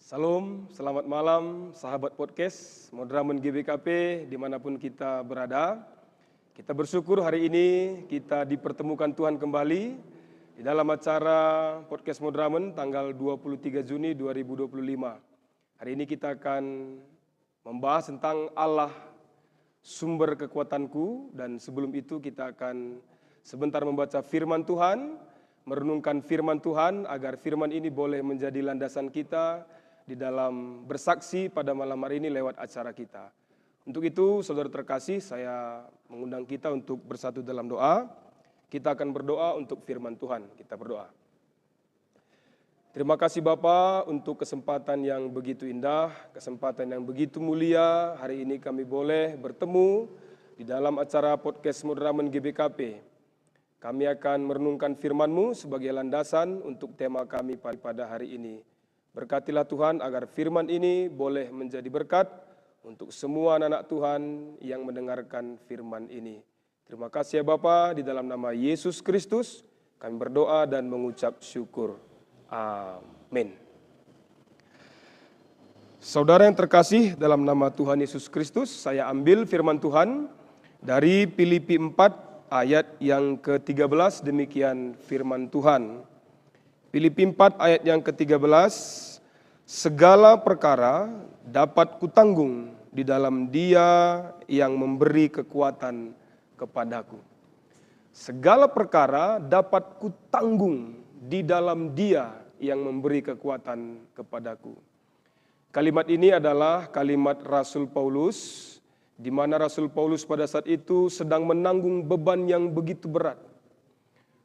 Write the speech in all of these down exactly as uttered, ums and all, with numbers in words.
Salam, selamat malam sahabat podcast Moderamen G B K P dimanapun kita berada. Kita bersyukur hari ini kita dipertemukan Tuhan kembali di dalam acara podcast Moderamen tanggal dua puluh tiga Juni dua ribu dua puluh lima. Hari ini kita akan membahas tentang Allah, sumber kekuatanku, dan sebelum itu kita akan sebentar membaca firman Tuhan, merenungkan firman Tuhan, agar firman ini boleh menjadi landasan kita di dalam bersaksi pada malam hari ini lewat acara kita. Untuk itu, saudara terkasih, saya mengundang kita untuk bersatu dalam doa. Kita akan berdoa untuk firman Tuhan. Kita berdoa. Terima kasih Bapa untuk kesempatan yang begitu indah, kesempatan yang begitu mulia. Hari ini kami boleh bertemu di dalam acara podcast Moderamen G B K P. Kami akan merenungkan firman-Mu sebagai landasan untuk tema kami pada hari ini. Berkatilah Tuhan agar firman ini boleh menjadi berkat untuk semua anak-anak Tuhan yang mendengarkan firman ini. Terima kasih ya Bapa, di dalam nama Yesus Kristus kami berdoa dan mengucap syukur. Amin. Saudara yang terkasih dalam nama Tuhan Yesus Kristus, saya ambil firman Tuhan dari Filipi empat ayat yang ketiga belas, demikian firman Tuhan. Filipi empat ayat yang ketiga belas, "Segala perkara dapat kutanggung di dalam Dia yang memberi kekuatan kepadaku." Segala perkara dapat kutanggung di dalam Dia yang memberi kekuatan kepadaku. Kalimat ini adalah kalimat Rasul Paulus, di mana Rasul Paulus pada saat itu sedang menanggung beban yang begitu berat.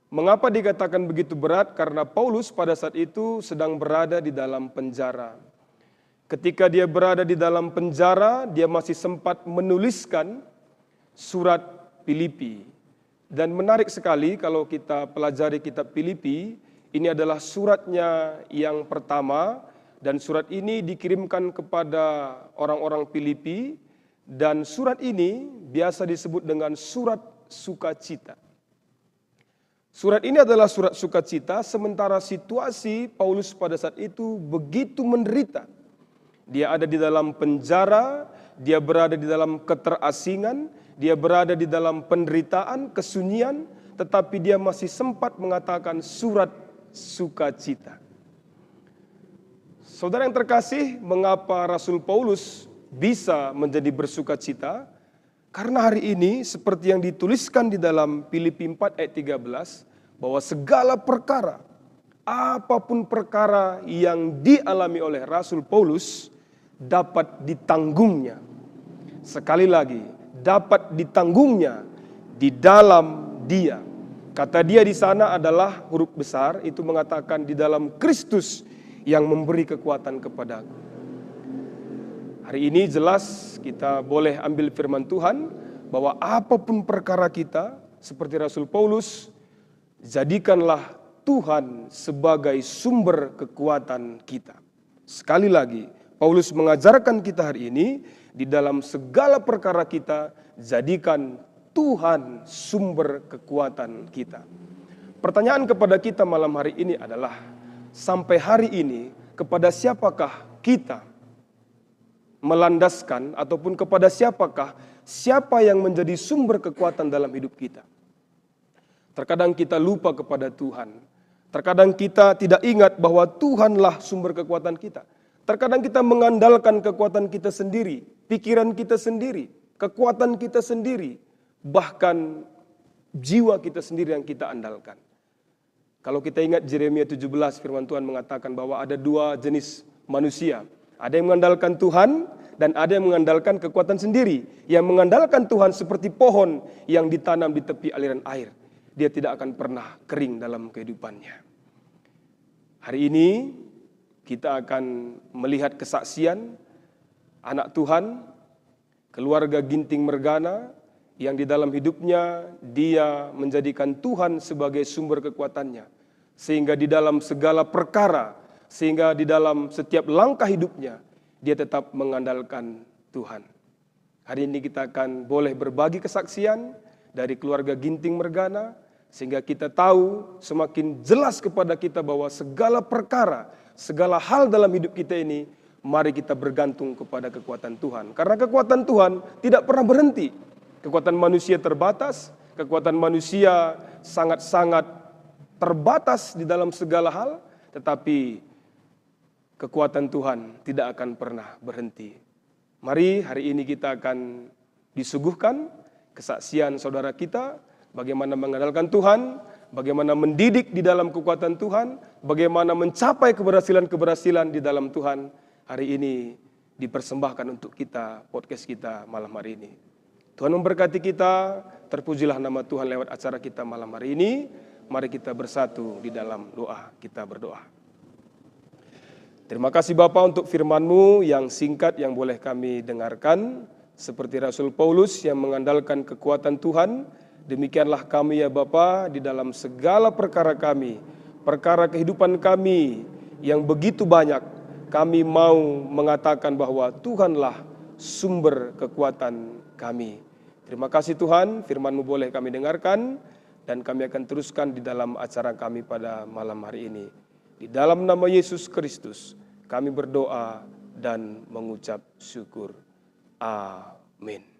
Mengapa dikatakan begitu berat? Karena Paulus pada saat itu sedang berada di dalam penjara. Ketika dia berada di dalam penjara, dia masih sempat menuliskan surat Filipi. Dan menarik sekali kalau kita pelajari kitab Filipi, ini adalah suratnya yang pertama, dan surat ini dikirimkan kepada orang-orang Filipi, dan surat ini biasa disebut dengan surat sukacita. Surat ini adalah surat sukacita, sementara situasi Paulus pada saat itu begitu menderita. Dia ada di dalam penjara, dia berada di dalam keterasingan, dia berada di dalam penderitaan, kesunyian, tetapi dia masih sempat mengatakan surat sukacita. Saudara yang terkasih, mengapa Rasul Paulus bisa menjadi bersukacita? Karena hari ini, seperti yang dituliskan di dalam Filipi empat ayat tiga belas, bahwa segala perkara, apapun perkara yang dialami oleh Rasul Paulus, dapat ditanggungnya. Sekali lagi, dapat ditanggungnya di dalam Dia. Kata Dia di sana adalah huruf besar, itu mengatakan, "Di dalam Kristus yang memberi kekuatan kepadaku." Hari ini jelas kita boleh ambil firman Tuhan bahwa apapun perkara kita, seperti Rasul Paulus, jadikanlah Tuhan sebagai sumber kekuatan kita. Sekali lagi, Paulus mengajarkan kita hari ini, di dalam segala perkara kita, jadikan Tuhan sumber kekuatan kita. Pertanyaan kepada kita malam hari ini adalah, sampai hari ini, kepada siapakah kita melandaskan, ataupun kepada siapakah, siapa yang menjadi sumber kekuatan dalam hidup kita? Terkadang kita lupa kepada Tuhan. Terkadang kita tidak ingat bahwa Tuhanlah sumber kekuatan kita. Terkadang kita mengandalkan kekuatan kita sendiri, pikiran kita sendiri, kekuatan kita sendiri, bahkan jiwa kita sendiri yang kita andalkan. Kalau kita ingat Jeremia tujuh belas, firman Tuhan mengatakan bahwa ada dua jenis manusia. Ada yang mengandalkan Tuhan dan ada yang mengandalkan kekuatan sendiri. Yang mengandalkan Tuhan seperti pohon yang ditanam di tepi aliran air. Dia tidak akan pernah kering dalam kehidupannya. Hari ini kita akan melihat kesaksian anak Tuhan, keluarga Ginting Mergana, yang di dalam hidupnya dia menjadikan Tuhan sebagai sumber kekuatannya, sehingga di dalam segala perkara, sehingga di dalam setiap langkah hidupnya, dia tetap mengandalkan Tuhan. Hari ini kita akan boleh berbagi kesaksian dari keluarga Ginting Mergana, sehingga kita tahu semakin jelas kepada kita bahwa segala perkara, segala hal dalam hidup kita ini, mari kita bergantung kepada kekuatan Tuhan. Karena kekuatan Tuhan tidak pernah berhenti. Kekuatan manusia terbatas, kekuatan manusia sangat-sangat terbatas di dalam segala hal, tetapi kekuatan Tuhan tidak akan pernah berhenti. Mari, hari ini kita akan disuguhkan kesaksian saudara kita, bagaimana mengandalkan Tuhan, bagaimana mendidik di dalam kekuatan Tuhan, bagaimana mencapai keberhasilan-keberhasilan di dalam Tuhan. Hari ini dipersembahkan untuk kita, podcast kita malam hari ini. Tuhan memberkati kita, terpujilah nama Tuhan lewat acara kita malam hari ini. Mari kita bersatu di dalam doa, kita berdoa. Terima kasih Bapa untuk firman-Mu yang singkat yang boleh kami dengarkan. Seperti Rasul Paulus yang mengandalkan kekuatan Tuhan, demikianlah kami ya Bapa di dalam segala perkara kami, perkara kehidupan kami yang begitu banyak, kami mau mengatakan bahwa Tuhanlah sumber kekuatan kami. Terima kasih Tuhan, firman-Mu boleh kami dengarkan dan kami akan teruskan di dalam acara kami pada malam hari ini. Di dalam nama Yesus Kristus, kami berdoa dan mengucap syukur. Amin.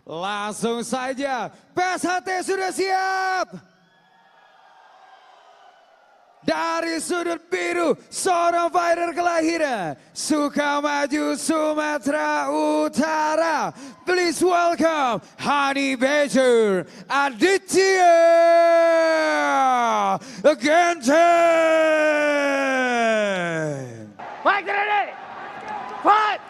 Langsung saja, P S H T sudah siap? Dari sudut biru, seorang fighter kelahiran Sukamaju, Sumatera Utara. Please welcome Honey Badger, Aditya Ginting. Fight, ready! Fight!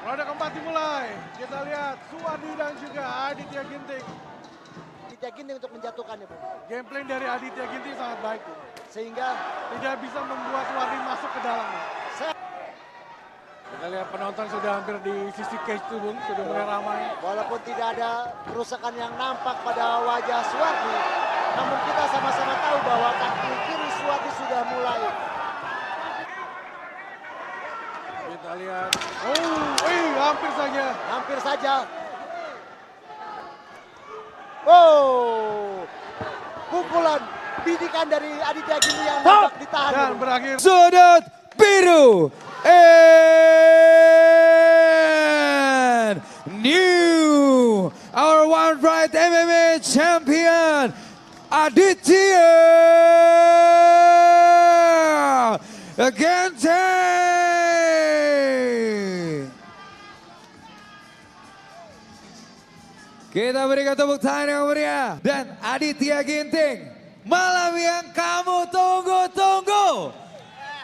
Ronde keempat dimulai. Kita lihat Suwandi dan juga Aditya Ginting. Aditya Ginting untuk menjatuhkannya, Bung. Game plan dari Aditya Ginting sangat baik, Bung. Sehingga tidak bisa membuat Suwandi masuk ke dalam, Bung. Saya Kita lihat penonton sudah hampir di sisi cage tuh, Bung, sudah mulai ramai. Walaupun tidak ada kerusakan yang nampak pada wajah Suwandi, namun kita sama-sama tahu bahwa kaki kiri Suwandi sudah mulai. Kita lihat. Oh, eh, hampir saja. Hampir saja. Oh, pukulan bidikan dari Aditya Ginting yang nampak ditahan. Dan berakhir. Sudut biru. And new, our One Pride M M A champion, Aditya Ginting. Kita berikan tepuk tangan yang meriah. Dan Aditya Ginting, malam yang kamu tunggu-tunggu.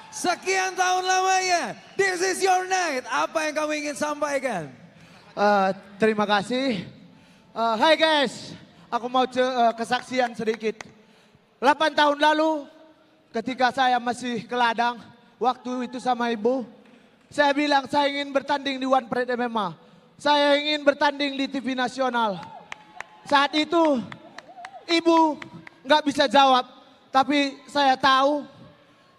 Sekian tahun lamanya, this is your night. Apa yang kamu ingin sampaikan? Eh, terima kasih. Eh, hai guys, aku mau ce- eh, kesaksian sedikit. Delapan tahun lalu, ketika saya masih ke ladang, waktu itu sama ibu, saya bilang saya ingin bertanding di One Pride M M A. Saya ingin bertanding di T V nasional. Saat itu, ibu nggak bisa jawab, tapi saya tahu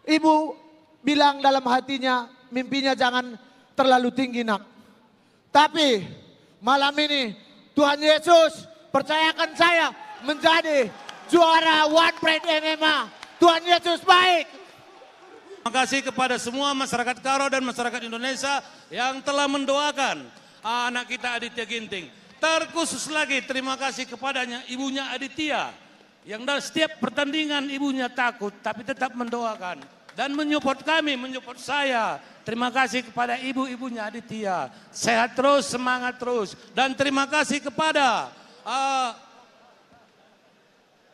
ibu bilang dalam hatinya, mimpinya jangan terlalu tinggi, Nak. Tapi malam ini, Tuhan Yesus percayakan saya menjadi juara One Pride M M A. Tuhan Yesus baik. Terima kasih kepada semua masyarakat Karo dan masyarakat Indonesia yang telah mendoakan anak kita Aditya Ginting. Terkhusus lagi terima kasih kepadanya, ibunya Aditya, yang dalam setiap pertandingan ibunya takut, tapi tetap mendoakan dan menyupport kami, menyupport saya. Terima kasih kepada ibu-ibunya Aditya. Sehat terus, semangat terus. Dan terima kasih kepada, eh,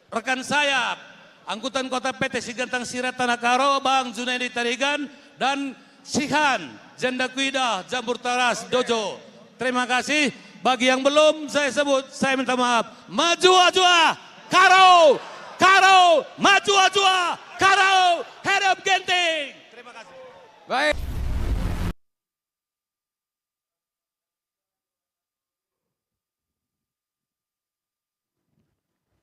rekan saya, angkutan kota P T Sigantang Sirat Tanah Karo, Bang Junaidi Tarigan, dan Sihan, Janda Kuida, Jambur Taras, Dojo. Terima kasih. Bagi yang belum saya sebut, saya minta maaf. Maju ajua, Karo, Karo, maju ajua, Karo, Herep Genting. Terima kasih. Baik.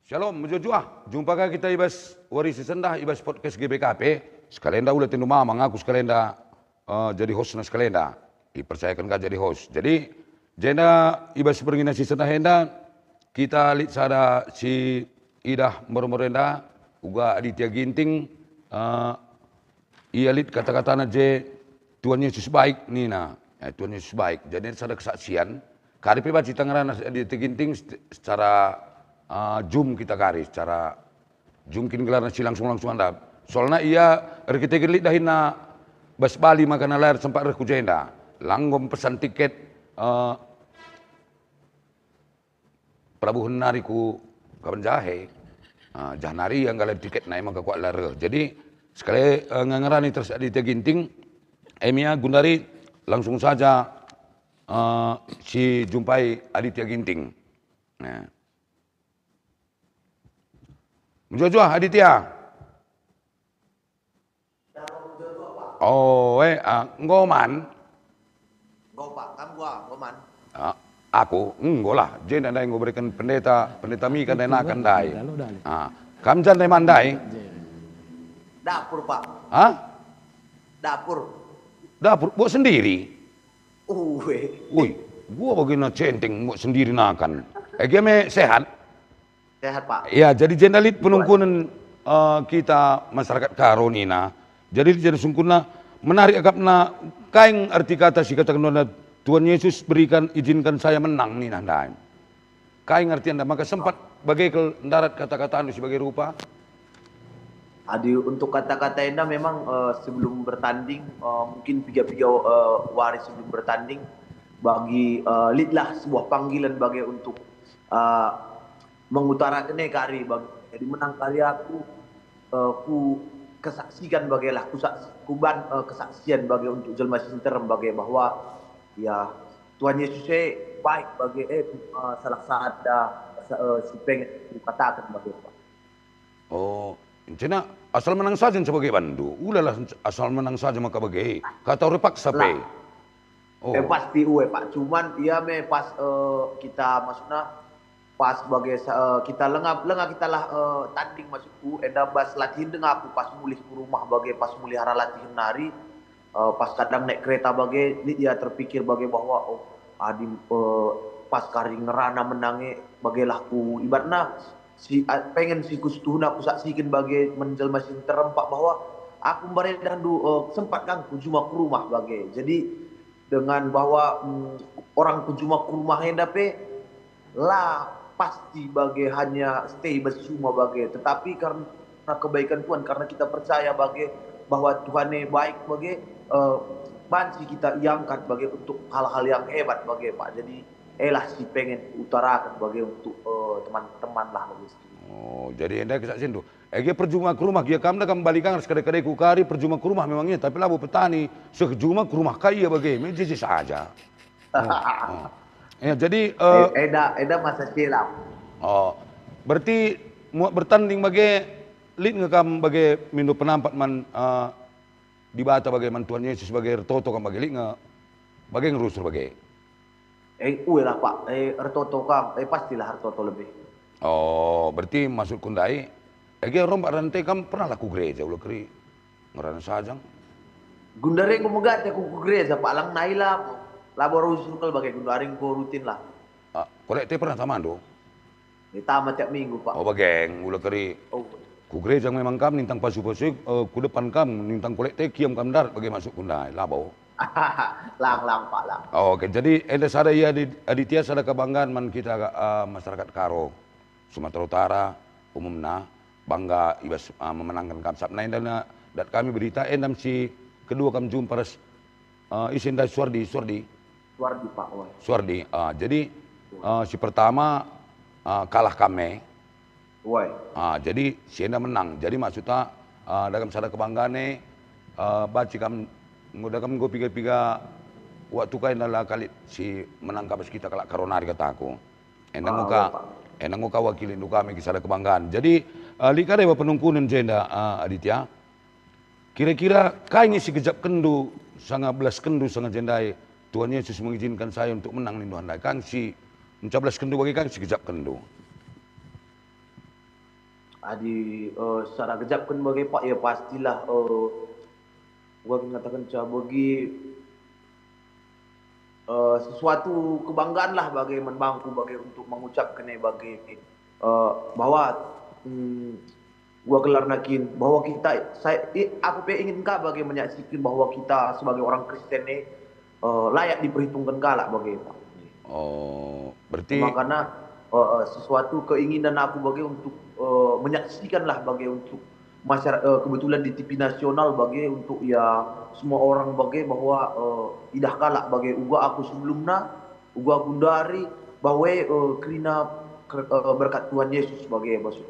Shalom, mejuah-juah. Jumpa ka kita i bas wari si sendah, i bas podcast G B K P. Sekalenda ula tendu mama ngaku sekalenda, eh, jadi hostna sekalenda. Ipercayaken ka jadi host. Jadi, jenda i bas si sendah enda, kita lit sada si idah moro-moro enda, uga Aditya Ginting, eh, ia lit kata-katana je, "Tuhan Yesus baik," nina. Eh, "Tuhan Yesus baik." Jadi sada kesaksian, kari pe banci tangerana Aditya Ginting se-, secara, eh, Zoom kita kari, secara Zoom kin gelarna si langsung-langsung enda. Soalna ia erkiteken lit dahinna bas Bali maka layar sempat reh ku jenda. Langgom pesan tiket, eh, pelabuhen nari ku Kaben Jahe. Ah, jah nari ia nggalai tiketna, e maka kuat la reh. Jadi, sekali, eh, ngangerani terus Aditya Ginting, e mia gundari langsung saja, eh, si jumpai Aditya Ginting. Nah. Mejuah-juah, Aditya. Oh, eh, ah, enggo man? Enggo, Pak. Kam gua, enggo man? Ah, aku, enggo lah. Jenda ndai enggo bereken pendeta, pendeta mi kan ndai nakan ndai. Ah, kam jan ndai man ndai? Dapur, Pak. Hah? Dapur. Dapur, buat sendiri? Uwe. Woi, gua bagina centeng, buat sendiri nakan. Eh, gia me sehat? Sehat, Pak. Ya, jadi jenda lit penungkunen, eh, kita masyarakat Karo nina. Jadi jadi sungkunna menarik akapna, kaing arti kata si kataken Tuhan Yesus, "Berikan, izinkan saya menang," nina ndai. Kai ngertianda maka sempat bage kal ndarat kata-katandu si bage rupa? Adi untuk kata-kata enda memang, eh, sebelum bertanding, eh, mungkin piga-piga, eh, wari sebelum bertanding, bagi, eh, lit lah sebuah panggilan bage untuk, eh, mengutaraken e kari bagi. Jadi menang kari aku, eh, ku kesaksikan bage lah, ku saks-, ku ban, eh, kesaksian bage untuk jelma si nterem bage bahwa, ya, Tuhan Yesus e baik bage, eh, eh, salah sada, sa-, eh, si pengen kukataken bage, Pak. Oh, encina asal menang saja nca bage bandu. Ulalah asal menang saja maka bage. Kata ore paksa pe. Lah. Oh. Eh, pasti ue, Pak. Cuman ia me pas, eh, kita, maksudna, pas bage sa-, eh, kita lenga, lenga kita lah, eh, tanding, maksudku, enda bas latihen denga aku pas mulih ku rumah bage, pas mulih arah latihen nari, eh, pas kadang naik kereta bage, lit ia terpikir bage bahwa, oh, adi, eh, pas kari ngerana menange, bagelah ku ibaratna, si, a, pengen si kustuhna kusaksiken bage man jelma si nterem, Pak, bahwa aku mbaredahndu, eh, sempat kan ku juma ku rumah bage. Jadi, dengan bahwa, mm, orang ku juma ku rumah enda pe la pasti bage hanya stay bas juma bage, tetapi karena kebaikan Tuhan, karena kita percaya bage bahwa Tuhan e baik bage, eh, banci kita iangkat bage untuk hal-hal yang hebat bage, Pak. Jadi, elah si pengen utarakan bage untuk, eh, teman-teman lah bage. Oh, jadi enda kesaksian tu. Ege perjuma ku rumah gia kam, da kam bali kang ras kade-kadeku kari perjuma ku rumah memang ia, tapi labo petani, seh juma ku rumah kai ia bage, me jeje saja. Oh, oh. Ya, jadi, eh, eh, eda, eda masa silam. Oh, berarti muat bertanding bage, lit nge kam bage mindo penampat man, eh, Dibata bage, man Tuhan Yesus bage, ertoto kam bage, lit nge bage ngerusur bage? Eh, ue lah, Pak. Eh, ertoto kam. Eh, pastilah ertoto lebih. Oh, berarti maksudku ndai, ege rompak rante kam pernah lah ku gereja, ula keri ngerana sajang? Gundari enggo megati aku ku gereja, Pak, lang nai labo. Labo rusur kal bage gundari enggo rutin lah. Ah, kolekte pernah tamandu? Eh, tama tiap minggu, Pak. Oh, bage, ula keri. Oh. Ku gereja memang kam nintang pasu-pasu, eh, ku depan kam nintang kolekte kiam kam ndarat bage maksudku ndai, labo. Lang, lang, Pak, lang. Oh, oke, jadi enda sada ia di, Aditya, sada kebanggaan man kita, eh, masyarakat Karo, Sumatera Utara, umumna, bangga i bas, eh, memenangken kam. Sabap enda na, dat kami berita, enda si kedua kam jumpa ras, eh, ise ndai, Suardi, Suardi. Suardi, Pak, oi. Suardi, ah, jadi, eh, si pertama, eh, kalah kami. Oi. Ah, jadi si enda menang. Jadi maksudta, ah, dagam sada kebanggaan e, ah, banci kam, enggo dagam enggo piga-piga waktu kai nala kalit si menang ka bas kita kalak Karo nari kataku. Enda enggo ka, enda enggo ka wakilindu kami ke sada kebanggaan. Jadi, ah, lit ka deba penungkunen jenda, ah, Aditya. Kira-kira kai nge si gejapkenndu sanga belaskenndu sanga jendai Tuhan Yesus mengizinkan saya untuk menang nindu ndai? Kai si nca belaskenndu bage, kai si gejapkenndu? Adi, eh, secara gejapken bage, Pak, ya pastilah, eh, gua ngataken ca bagi, eh, sesuatu kebanggaan lah bage man bangku bage untuk mengucapkan e bage, eh, bahwa, mm, gua gelarna kin, bahwa kita, saya, i, aku pe ingin ka bage menyaksikan bahwa kita sebagai orang Kristen e, eh, layak diperhitungkan kalak bage, Pak. Oh, berarti makanya, eh, eh, sesuatu keinginan aku bage untuk, eh, menyaksikan lah bage untuk masyara-, eh, kebetulan di T V nasional bage untuk ya semua orang bage bahwa, eh, idah kalak bage uga aku sebelumna, uga aku ndari, bahwa, eh, kerina ker-, eh, berkat Tuhan Yesus bage, maksud.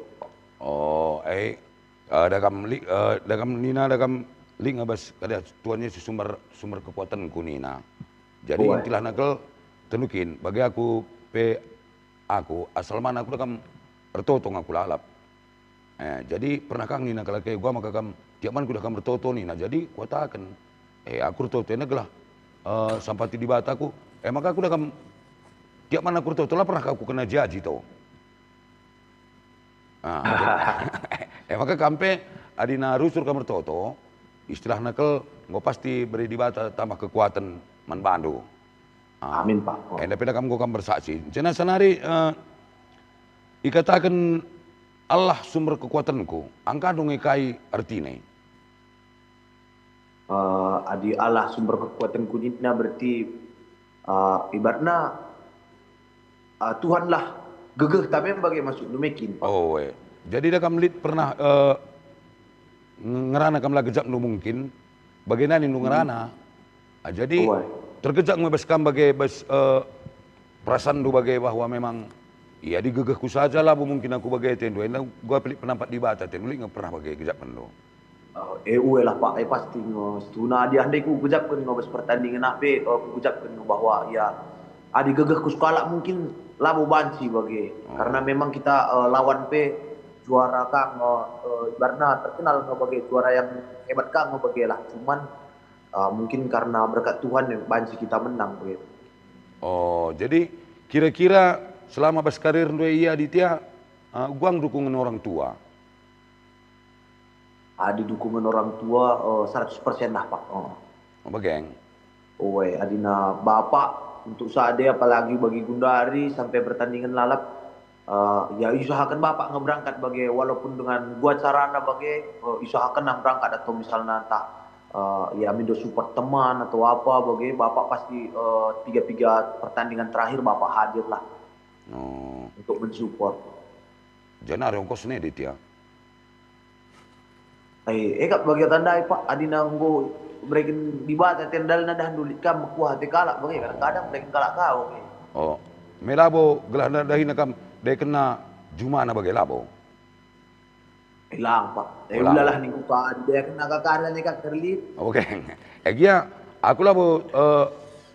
Oh, eh, eh, dagam li-, eh, dagam nina dagam lit nge bas kada Tuhan Yesus sumber, sumber kekuatenku nina. Jadi intilah nakel tenukin, bagi aku pe aku, asal man aku dagam ertoto nge aku lalap. Eh, jadi pernah kang nina kalak e, gua maka kam, tiap man kudah kam ertoto nina. Jadi kuataken, eh, aku ertoto nge gelah, eh, sampati Dibata aku. Eh, maka aku dagam, tiap man aku ertoto la pernah aku kena jaji to. Ah, eh, maka kam pe, adina rusur kam ertoto, istilahna kel, enggo pasti bere Dibata tambah kekuaten man bandu. Ah, amin, Pak. Oh. Enda pe kam enggo kam bersaksi. Cena senari, eh, ikataken Allah sumber kekuatenku, angkandu nge kai ertina? Eh, adi Allah sumber kekuatenku nina berarti, eh, ibaratna, eh, Tuhanlah Gegeh ta me bage maksudndu me kin, Pak? Oh, eh. Jadi da kam lit pernah, eh, nge-, ngerana kam la gejapndu mungkin, bage nari ndu ngerana. Ah, jadi tergejap nge bas kam bage bas, eh, perasanndu bage bahwa memang, "Ia adi gegehku saja labo mungkin aku bage," atendu, enda gua pelik penampat Dibata atendu, lit nge pernah bage gejapndu? Eh, e, ue lah, Pak, e, pasti nge. Situhuna adi ande kugejapken nge bas pertandingen ah pe, eh, kugejapken nge bahwa, ya, adi gegehku sekalak mungkin labo banci bage. Oh. Karena memang kita, eh, lawan pe juara ka nge, eh, ibaratna terkenal nge bage juara yang hebat ka nge bage lah. Cuman, eh, mungkin karena berkat Tuhan ya banci kita menang bage. Oh, jadi kira-kira selama bas karirndu e ia, Aditya, eh, uga dukungan orang tua? Adi dukungan orang tua, eh, seratus persen lah, Pak. Oh. Oh, bage. Oe, adina bapak untuk sada, apalagi bagi gundari sampai pertandingan lalap, eh, ya, usahaken bapak nge berangkat bage, walaupun dengan gua carana bage, eh, usahaken nang berangkat, atau misalna entah, eh, ya, mindo support teman atau apa bage, bapak pasti, eh, piga-piga pertandingan terakhir bapak hadir lah. Oh. Untuk mensupport. Janah ongkos ne, Ditya? Eh, e kap bage tandai, Pak, adina enggo ibereken Dibata tendalna dah ndulit kam mekuah ate kalak bage, kadang-kadang ibereken kalak kau bage. Oh, me labo gelah ndahina kam, daikena jumana bage labo? Ilang, Pak. Eh, ulalah ningku ka, daikena kakari ate kak kerlit. Oke. Eh, gia, aku labo, eh,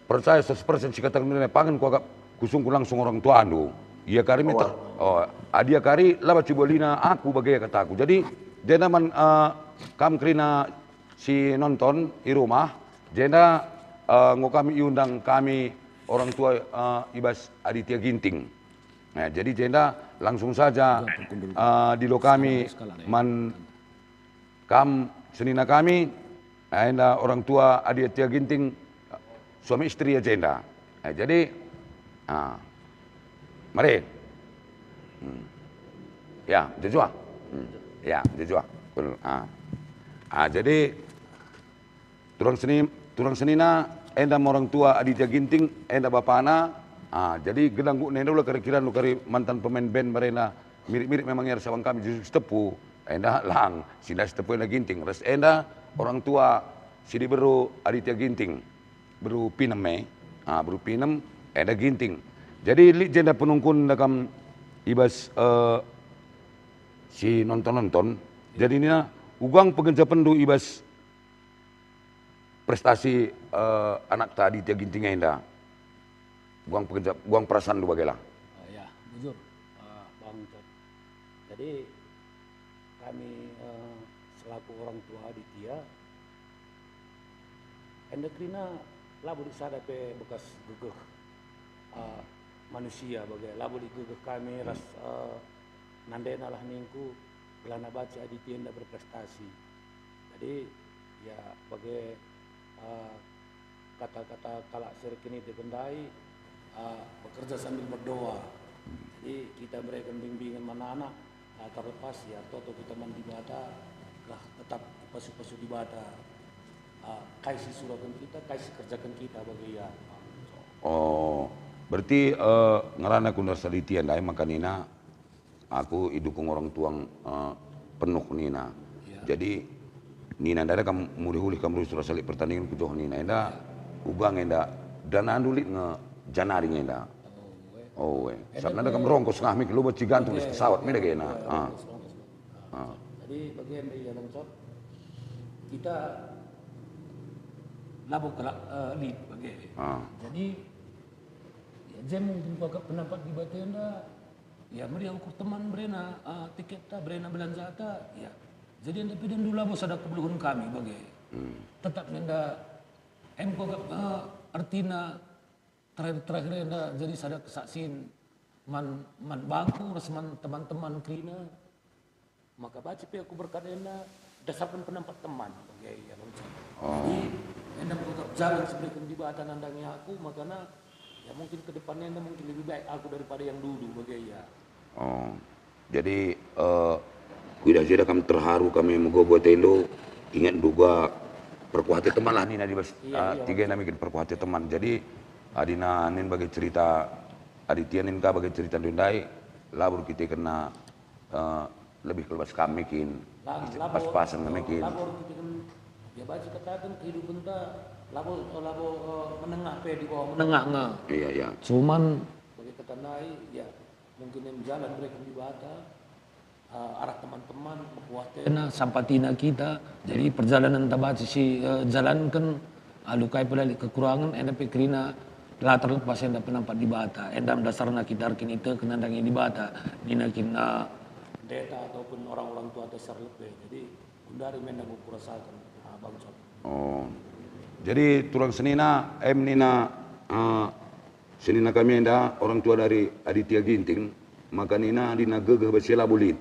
percaya seratus persen si kataken ndai, pangen kuakap kusungkun langsung orang tuandu. Ia kari me ter-, oh, adi ia kari la banci bualina aku bage kataku. Jadi, jenda man, eh, kam kerina si nonton i rumah, jenda, eh, enggo kami iundang kami orang tua, eh, i bas Aditya Ginting. Nah, jadi jenda langsung saja, eh, dilo kami man kam senina kami, enda orang tua Aditya Ginting, suami istri ya jenda. Eh, jadi, ah, mari. Hmm. Ya, jujua. Hmm. Ya, jujua. Betul. Ah. Ah, jadi, turang seni-, turang senina, enda me orang tua Aditya Ginting, enda bapana. Ah, jadi gedang guk nenda ula kira-kira nukari mantan pemain band merena. Mirip-mirip memang ia ras abang kami, justru Sitepu. Enda lang, si ndai Sitepu enda Ginting. Ras enda orang tua si diberu Aditya Ginting, beru Pinem e. Ah, beru Pinem, enda Ginting. Jadi lit jenda penungkun enda kam i bas, eh, si nonton-nonton. Jadi nina, uga pengenjapenndu i bas prestasi, eh, anakta Aditya Ginting enda? Uga pengenjap-, uga perasanndu bage lah? Eh, ya, bujur, eh, Bang Ucok. Jadi, kami, eh, selaku orang tua Aditya, enda kerina labo lit sada pe bekas gegeh, eh, manusia bage, labo lit gegeh kami ras, eh, nandena lah ningku, gelahna banci Aditya enda berprestasi. Jadi, ya, bage, eh, kata-kata kalak si erkiniteken ndai, eh, bekerja sambil berdoa. Jadi, kita bereken bimbingan man anak, eh, terlepas, ya, toto kita man Dibata, lah tetap ipasu-pasu Dibata, eh, kai si suratken kita, kai si kerjaken kita bage ia. Oh, berarti, eh, ngerana ku ndai Aditya ndai maka nina, aku idukung orang tuang, eh, penuh nina. Ya. Jadi, nina ndai kam mulih-ulih kam rusur asa lit pertandingan ku joh nina. Enda, ya, uga nge enda, danandu lit nge janari nge enda. Oh, eh. Oh, eh. Sabap nanda kam rongkos ngah mik luba cigantung di pesawat me dage na. Ah. Rongkos, rongkos. Ah. Jadi, bagian dari dalam cot, kita labo kalak, eh, lit bage. Ah. Jadi, ya, je mungkin kuakap penampat Dibata enda, ya, meriah ukur teman berena, ah, tiketta, berena belanjata, ya. Jadi enda pe enda labo sada kebeluhen kami bage. Hmm. Tetap enda, em kuakap, eh, ertina terakhir-terakhir enda jadi sada kesaksin man, man bangku ras man teman-teman kerina. Maka banci pe aku berkat enda dasarken penampat teman bage ia, Bang Ucok. Oh. Jadi, enda kuakap jalan si ibereken Dibata nandangi aku, makana, ya, mungkin ke depanna enda mungkin lebih baik aku daripada yang dulu bage ia. Oh. Jadi, eh, kuidah jeda kam terharu kami megogo atendu, inget nduga perkuah ate teman lah nina di bas, iya, eh, iya, tiga nami kin perkuah ate teman. Jadi, adina nin bagi cerita Aditya nin ka bagi cerita ndai, Labo erkiteken, eh, lebih kal bas kam me kin, labo, pas-pasen kami kin. Labo erkiteken, ya, banci kataken kehidupenta labo, labo, eh, menengah pe, di bawah menengah nge. Iya, iya. Cuman bage kata ndai, ya, mungkin yang jalan mereka Dibata, eh, arah teman-teman, mekuatena, sampatina kita. Jadi, iya, perjalanen ta banci si, eh, jalanken, alu kai pe la lit kekurangen, enda pe kerina la terlepas enda penampat Dibata. Enda dasarna kita erkiniteken nandangi Dibata. Nina kin, eh, pendeta ataupun orang-orang tua ta si erlebe. Jadi, gundari me enda enggo kurasaken, eh, Bang Cot. Oh. Jadi, turang senina, em nina, eh, senina kami enda orang tua dari Aditya Ginting, maka nina adina gegeh bas si labo lit.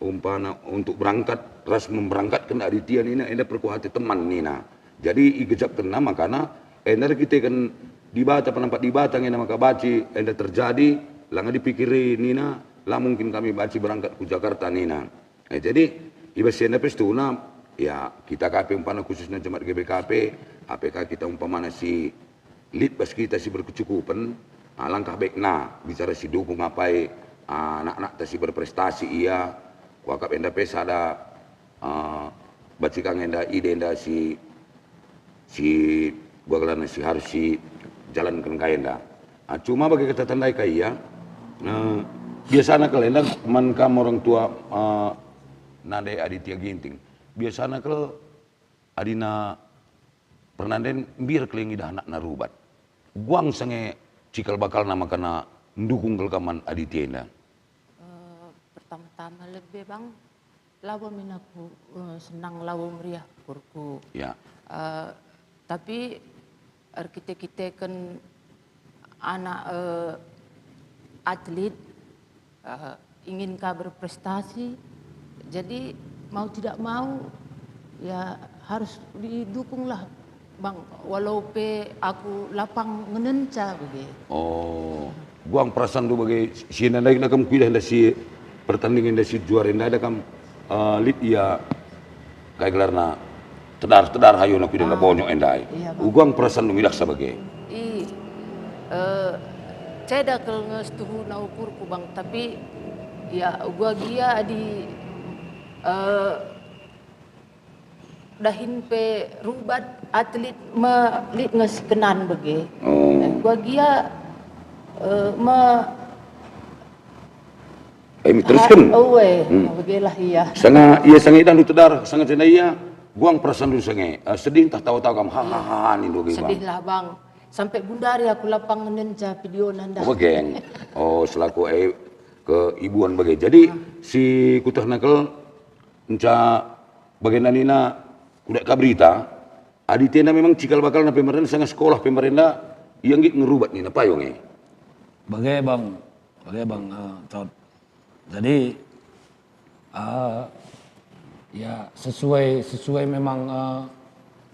Umpana untuk berangkat, ras memberangkatken Aditya nina, enda perkuhate teman nina. Jadi igejapkenna makana enda erkiteken Dibata, penampat Dibata ngena maka banci enda terjadi, langa dipikiri nina, la mungkin kami banci berangkat ku Jakarta nina. Eh, jadi, i bas si enda pe situhuna, ya, kita ka pe umpana khususna jemaat G B K P, A P K kita umpamana si lit bas kita si berkecukupen, ah, langkah baikna bicara si dukung apai, ah, anak-anakta si berprestasi ia, kuakap enda pe sada, ah, banci ka nge enda ide enda si, si, kuakap si harus sijalanken ka enda. Ah, cuma bage kata ta ndai ka ia, eh, biasana kal enda man kam orang tua, eh, nande Aditya Ginting. Biasana kal adina pernanden mbiar kal ngidah anakna rubat. Guang sa nge cikal bakalna makana ndukung kal kam man Aditya enda. Eh, pertama-tama lebe, Bang, labo min aku, eh, senang, labo meriah ukurku. Ya. Eh, tapi erkite-kiteken anak, eh, atlet, eh, ingin ka berprestasi, jadi mau tidak mau, ya, harus didukunglah, Bang, walau pe aku lapang ngenenca bage. Oh, guang perasaanndu bage si enda ndai kam kuidah enda si pertandingan enda si juara enda ada kam, eh, lit ia kai gelarna, tedar-tedar hayu na kuidah enda, ah, bonyok enda. Iya, Bang. Uguang perasaanndu ngidah sa bage. I, eh, ceda kal nge situhuna ukurku, Bang, tapi ya uga gia adi, eh, dahin pe rubat atlet me lit nge sikenan bage. Oh. Eh, uga gia, eh, me Eh, terusken. Ha, oe, hmm, begelah ia. Sanga ia sanga idahndu tedar, sanga cena ia, guang perasaanndu sanga, eh, sedih ntah tawa-tawa kam, ha, ha, ha, ha, nindu agi, Bang. Sedihlah, Bang. Sampe gundari aku lapang ngenca videona ndah. Oh, bage. Oh, selaku, eh, keibuan bage. Jadi, ah, si kutehna kal, nca bagenda nina, kudat ka berita, Aditya enda memang cikal bakalna pe marenda, sanga sekolah pe marenda, ia nggit nge rubat nina, payo nge. Bage, Bang. Bage, Bang, eh, Cot. Jadi, eh, ya, sesuai, sesuai memang, eh,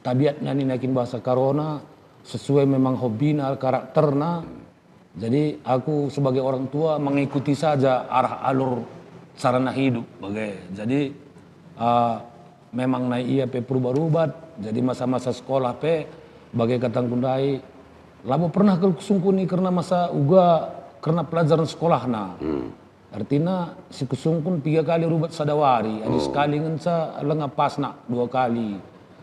tabiatna nina kin bahasa Karona, sesuai memang hobina, karakterna. Jadi, aku sebagai orang tua mengikuti saja arah alur sarana hidup, bage. Jadi, eh, memang nai ia pe perubat-rubat, jadi masa-masa sekolah pe bage katangku ndai, labo pernah kal kusungkuni kerna masa uga kerna pelajaran sekolahna. Hmm. Artina, si kusungkun piga kali rubat sada wari, adi, oh, sekali ngenca lenga pas nak dua kali.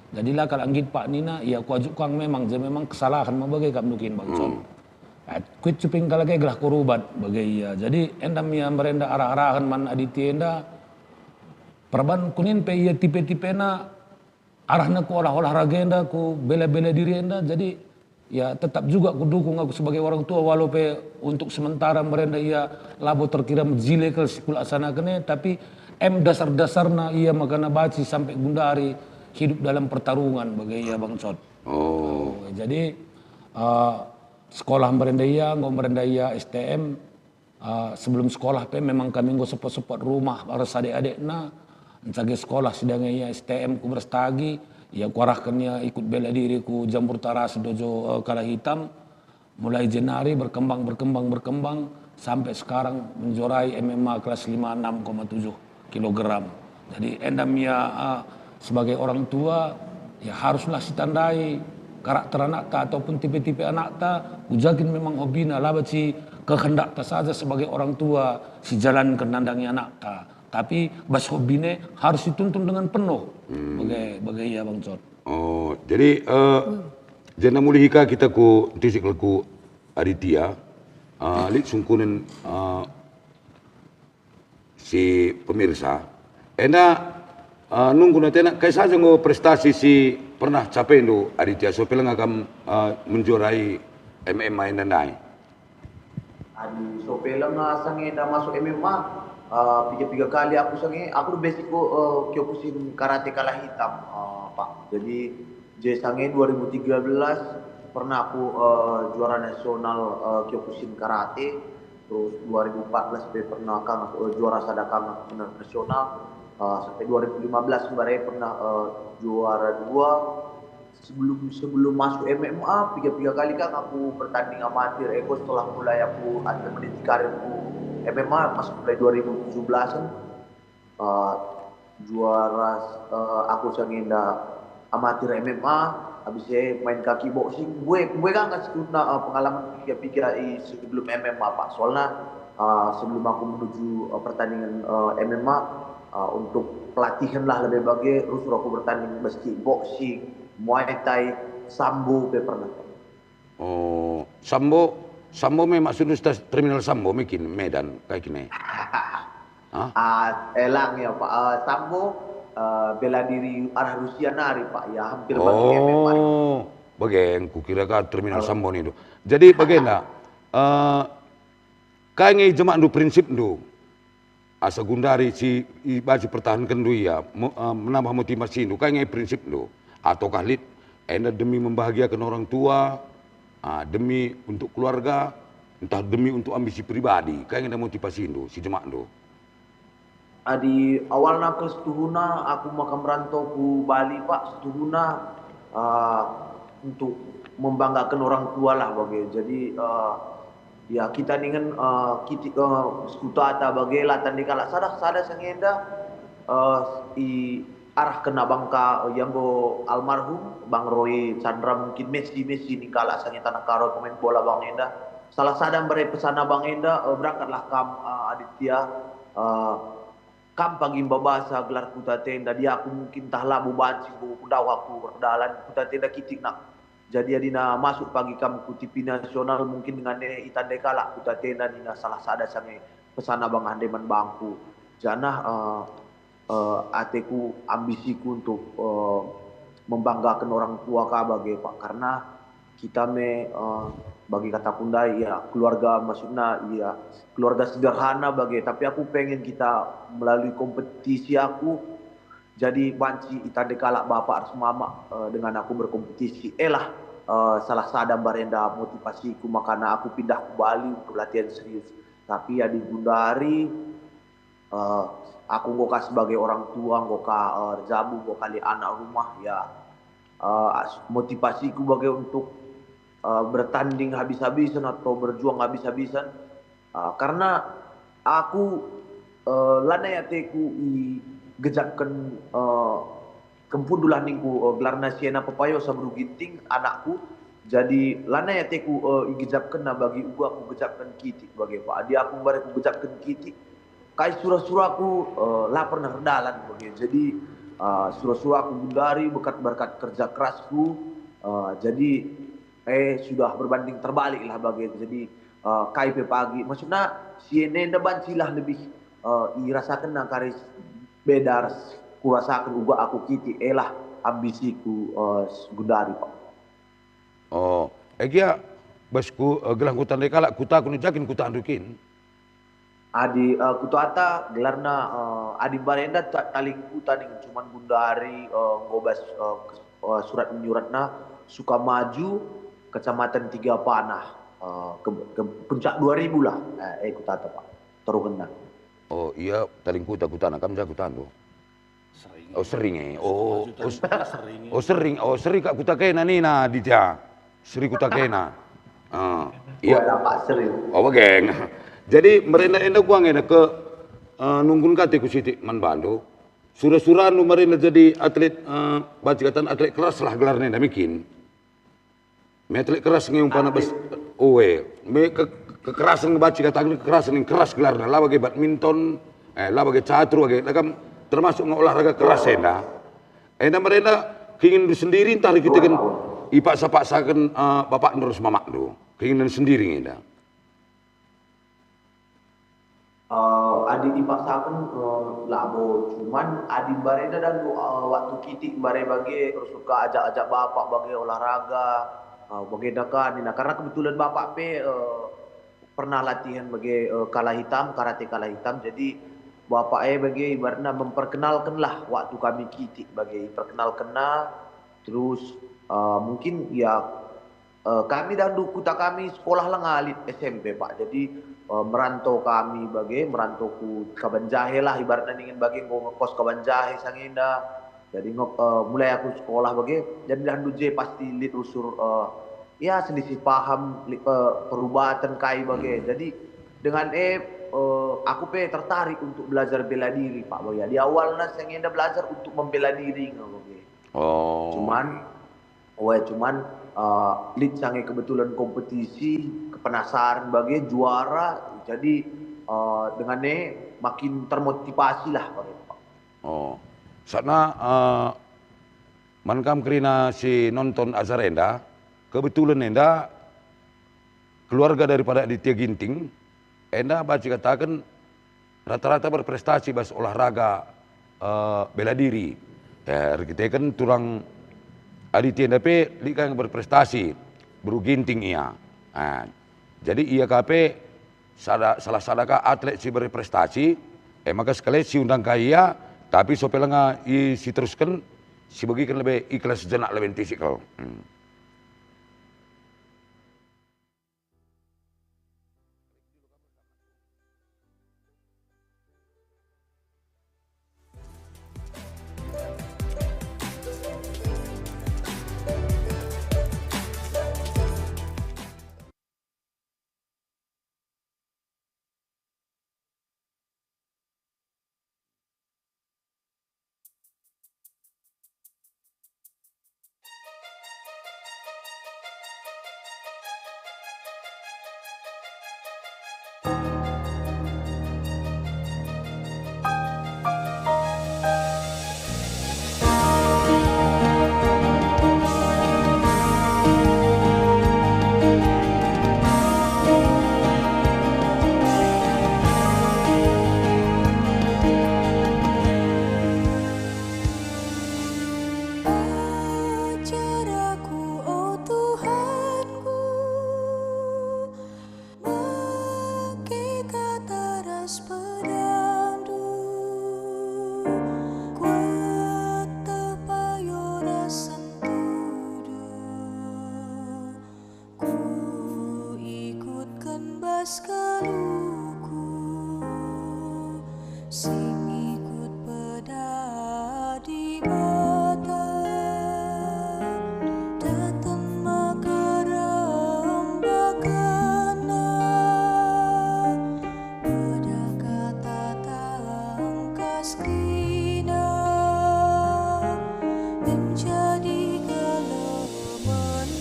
Jadi la kal anggit pak nina, ia kuajuk kang memang, je memang kesalahan me bage kap nukin bangsa. Hmm. Ah, kuit cuping kal age gelah kurubat bage ia. Jadi enda me ia merenda arah-arahen man Aditya enda, perban kunin pe ia tipe-tipena, arahna ku olah-olah raga enda, ku bela-bela diri enda, jadi, ya, tetap juga kudukung aku sebagai orang tua, walau pe untuk sementara merenda ia labo terkira mejile kal si kulaksanaken e, tapi em dasar-dasarna ia makana banci sampe gundari hidup dalam pertarungan bage ia, Bang Cot. Oh. Oh, jadi, eh, sekolah merenda ia, enggo merenda ia S T M, Ah, sebelum sekolah pe memang kami enggo sepot-sepot rumah ras adik-adikna. Nca age sekolah si dage ia S T M ku Brastagi, ia kuarahken ia ikut bela diri ku Jambur Taras Dojo, eh, Kala Hitam. Mulai jenari berkembang, berkembang, berkembang sampai sekarang menjuarai M M A kelas lima enam koma tujuh kilogram. Jadi enda me ia, ah, sebagai orang tua, ya haruslah sitandai karakter anakta ataupun tipe-tipe anakta, ku ja kin memang hobina, la banci kehendakta saja sebagai orang tua si jalanken nandangi anakta, tapi bas hobine harus dituntun dengan penuh. Hmm. Bage, bage ia, Bang Jot. Oh, jadi, eh, hmm, jenda mulih ka kita ku, ntisik ku Aditya, eh, lit sungkunen, eh, si pemirsa. Enda, eh, nungkun atena, kai saja enggo prestasi si pernah capendu, Aditya, so pe langa kam, eh, menjuarai M M A enda ndai? Adi so pe langa sange enda masuk M M A, eh, piga-piga kali aku sange, aku basic ku, eh, Kyokushin karate kala hitam, eh, Pak. Jadi, je sange dua ribu tiga belas pernah aku, eh, juara nasional, eh, Kyokushin karate. Terus dua ribu empat belas pe pernah kang aku, eh, juara sada kang aku nasional. Eh, sampai dua ribu lima belas kemarin pernah, eh, juara dua. Sebelum, sebelum masuk M M A, piga-piga kali kang aku bertanding amatir. Ego setelah mulai aku ada meniti karirku M M A, pas mulai dua ribu tujuh belasan. Eh, juara, eh, aku sange enda amatir M M A, habis e main ka kickboxing. Mbue, mbue kang situhuna, eh, pengalaman piga-piga i sebelum M M A, Pak. Soalna, eh, sebelum aku menuju, eh, pertandingan, eh, M M A, eh, untuk pelatihan lah lebih bage, rusur aku bertanding bas kickboxing, Muay Thai, Sambo pe pernah. Oh, Sambo, Sambo me maksudndu, stas terminal Sambo me kin, Medan, kai kin e? Hah? Ah, elang ya, Pak. Eh, Sambo, eh, bela diri arah Rusia nari, Pak. Ya, hampir bagi M M A. Oh, bage, kukira ka terminal Sambo nindu. Jadi, bagenda, eh, kai nge jemakndu, prinsipndu? Asa gundari si i banci pertahankenndu ia, me-, eh, menambah motivasindu, kai nge prinsipndu? Ataukah lit enda demi membahagiakan orang tua, ah, demi untuk keluarga, ntah demi untuk ambisi pribadi? Kai nge enda motivasindu, si jemakndu? Adi awalna kal setuhuna aku maka merantau ku Bali, Pak, setuhuna, ah, untuk membanggakan orang tua lah bage. Jadi, eh, ya, kita ningen, eh, kiti-, eh, sekutata bage la tande kalak sada, sada sangenda, eh, i arah kena bangka, eh, ianggo almarhum Bang Roy Chandra, mungkin Messi, Messi ning kalak sange tanah karo pemain bola bang enda. Salah sada mbere pesana bang enda, eh, berangkatlah kam, eh, Aditya, eh, Kam pagi mbabasa gelar kuta tenda, dia aku mungkin tah labo banci enggo ndauh aku erdalan kuta tenda kitik, nak. Jadi adina masuk pagi kam ku T V nasional, mungkin dengan e itandai kalak kuta tenda nina salah sada sange pesana bang ande man bangku. Janah, eh, eh, ateku, ambisiku untuk, eh, membanggakan orang tua ka bage, Pak, karena kita me, eh, bagi kataku ndai, ya, keluarga, maksudna, ya, keluarga sederhana bage, tapi aku pengen kita melalui kompetisi aku, jadi banci itandai kalak bapa ras mama, eh, dengan aku berkompetisi. Elah, eh, salah sada mbarenda motivasiku, makana aku pindah ku Bali untuk latihan serius. Tapi ya digundari, Eh, aku enggo ka sebagai orang tua, enggo ka, eh, erjabu, enggo ka lit anak rumah, ya, eh, as-, motivasiku bage untuk, eh, bertanding habis-habisan atau berjuang habis-habisan. Eh, karena aku, eh, lanai ateku igejapken, eh, Kempundulah ningku, eh, gelarna Siena Pepayosa beru Ginting, anakku. Jadi, lanai ateku, eh, igejapkenna bagi uga kugejapken kitik bage, Pak. Adi aku mbare kugejapken kitik, kai sura-suraku, eh, la pernah erdalan bage. Jadi, eh, sura-suraku gundari berkat-berkat kerja kerasku, eh, jadi, eh, sudah berbanding terbalik lah bage. Jadi, eh, kai pe pagi, maksudna, si enda bancilah lebih, eh, irasakenna kari beda ras kurasaken uga aku kitik, elah ambisiku, eh, gundari, Pak. Oh, e gia, bas ku, eh, gelah kutandai kalak, kutaku, nejakin kutandu kin. Adi, eh, kutata gelarna, eh, adi mbarenda ta-, Talingkuta ning cuman gundari, eh, enggo bas, eh, kes-, eh, surat menyuratna Sukamaju, Kecamatan Tiga Panah, eh, ke, ke Puncak Dua Ribu lah, eh, eh, kutata, Pak. Toruhenna. Oh, ia Talingkuta kutana, kam ja kutandu. Sering. Oh, sering, eh. Oh, Sukamaju oh, s-, Talingkuta sering, eh. Oh, sering. Oh, sering kak kuta kena nina, Dija. Sering kuta kena. Ah, iya. Wah, Pak, sering. Oh, bageng. Jadi, mbarenda enda kuang enda ke, eh, nungkun kate ku sitik man bandu. Sura-surandu mbarenda jadi atlet, eh, banci katan atlet keras lah gelarna enda, mikin. Me atlet keras nge umpana bas, Ue, me ke-, kekerasen ngebaci kataken kekerasen yang keras gelarna, la bage badminton, eh, la bage catur bage, la kam termasuk nge olahraga keras enda. Enda merenda keinginan sendiri ntah erkiteken ipaksa-paksaken, eh, bapakndu ras mamakndu? Keinginan sendiri enda. Eh, adi ipaksaken, eh, labo, cuman adi mbarenda dandu, eh, waktu kitik mbare bage, rusur ka ajak-ajak bapak bage olahraga, eh, bagenda ka nina, karena kebetulan bapak pe, eh, pernah latihan bage, eh, kala hitam, karate kala hitam, jadi bapak e bage ibaratna memperkenalkenlah waktu kami kitik bage, iperkenalkenna, terus, eh, mungkin ya, Eh, kami dandu kuta kami sekolah langa lit S M P, Pak. Jadi, eh, merantau kami bage, merantau ku Kabanjahe lah, ibaratna ningen bage enggo ngekos Kabanjahe sangenda. Jadi, nge-, eh, mulai aku sekolah bage, jadi dandu je pasti lit rusur, eh, ya, selisih paham, lit, eh, perubaten kai bage. Hmm. Jadi, dengan e, eh, aku pe tertarik untuk belajar bela diri, Pak, bage. Di awalna sangenda belajar untuk membela diri nge bage. Oh. Cuman, Oe, cuman, eh, lit sange kebetulan kompetisi, kepenasaran bage, juara, jadi, eh, dengan e makin termotivasi lah bage, Pak. Oh, satna, eh, man kam kerina si nonton acara enda, kebetulan enda keluarga daripada Aditya Ginting, enda banci kataken rata-rata berprestasi bas olahraga, eh, bela diri. Eh, erkiteken turang Aditya enda pe lit ka yang berprestasi, beru Ginting ia. Ah, jadi ia ka pe sada, salah sada ka atlet si berprestasi, e maka sekali si undang ka ia, tapi sope langa i, si terusken, si begiken lebe ikhlas jenak lebe ntisik kal. Hmm. Ajar aku, o Tuhanku, make kata ras pedanNdu, kueteh payo ras sentudu. Kuikutken bas geluhku, sing ikut peda Dibata, teten maka rembakna. Peda kata tangkas kerina, menjadi kelemenku.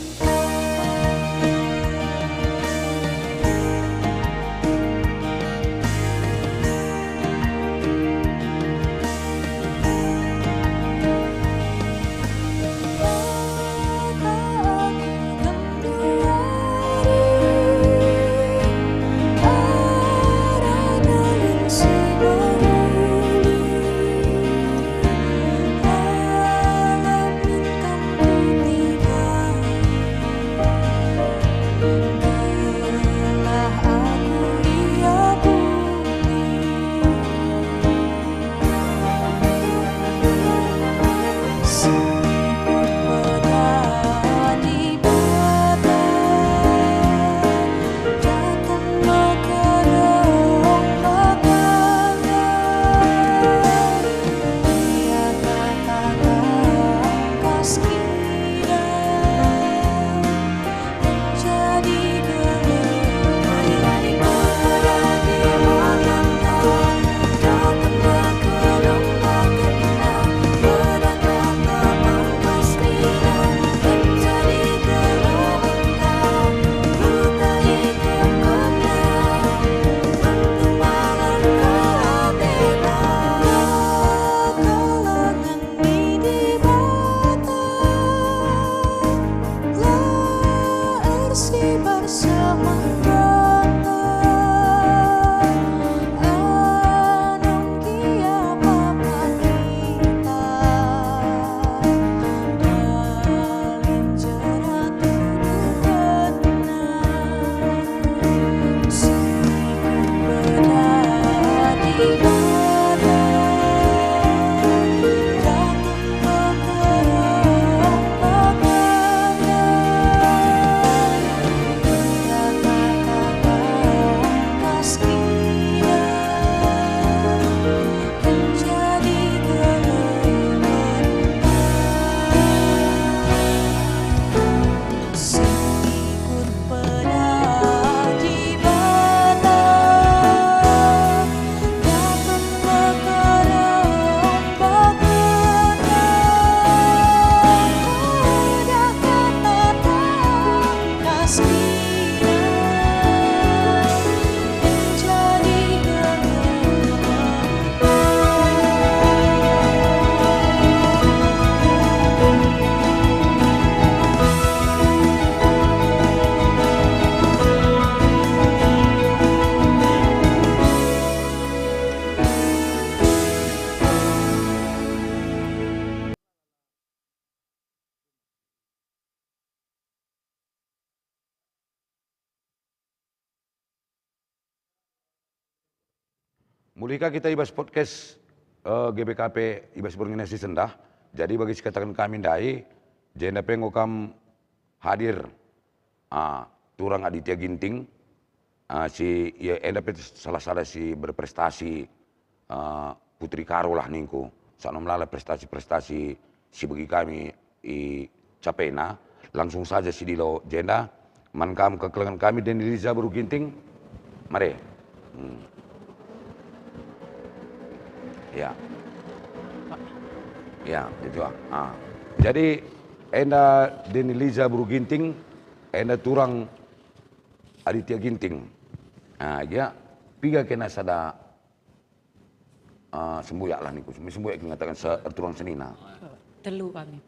Maka aku genduari arah dalan si mehuli. Mulih ka kita i bas podcast, eh, G B K P i bas berngina si sendah. Jadi bagi si kataken kami ndai, jenda pe enggo kam hadir, ah, turang Aditya Ginting, ah, si ia enda pe salah sada si berprestasi, ah, Putri Karo lah ningku. Sano melala prestasi-prestasi si bagi kami icapena, langsung saja sidilo jenda man kam kekelengen kami Deni Liza Beru Ginting. Mari. Hmm. Ya. Ya, itu ah. Ah. Jadi enda Deni Liza Beru Ginting, enda turang Aditya Ginting. Ah, ya, piga kena sada, ah, sembuyak lah niku. Sembuyak ngatakan se-, erturang senina. Telu kami.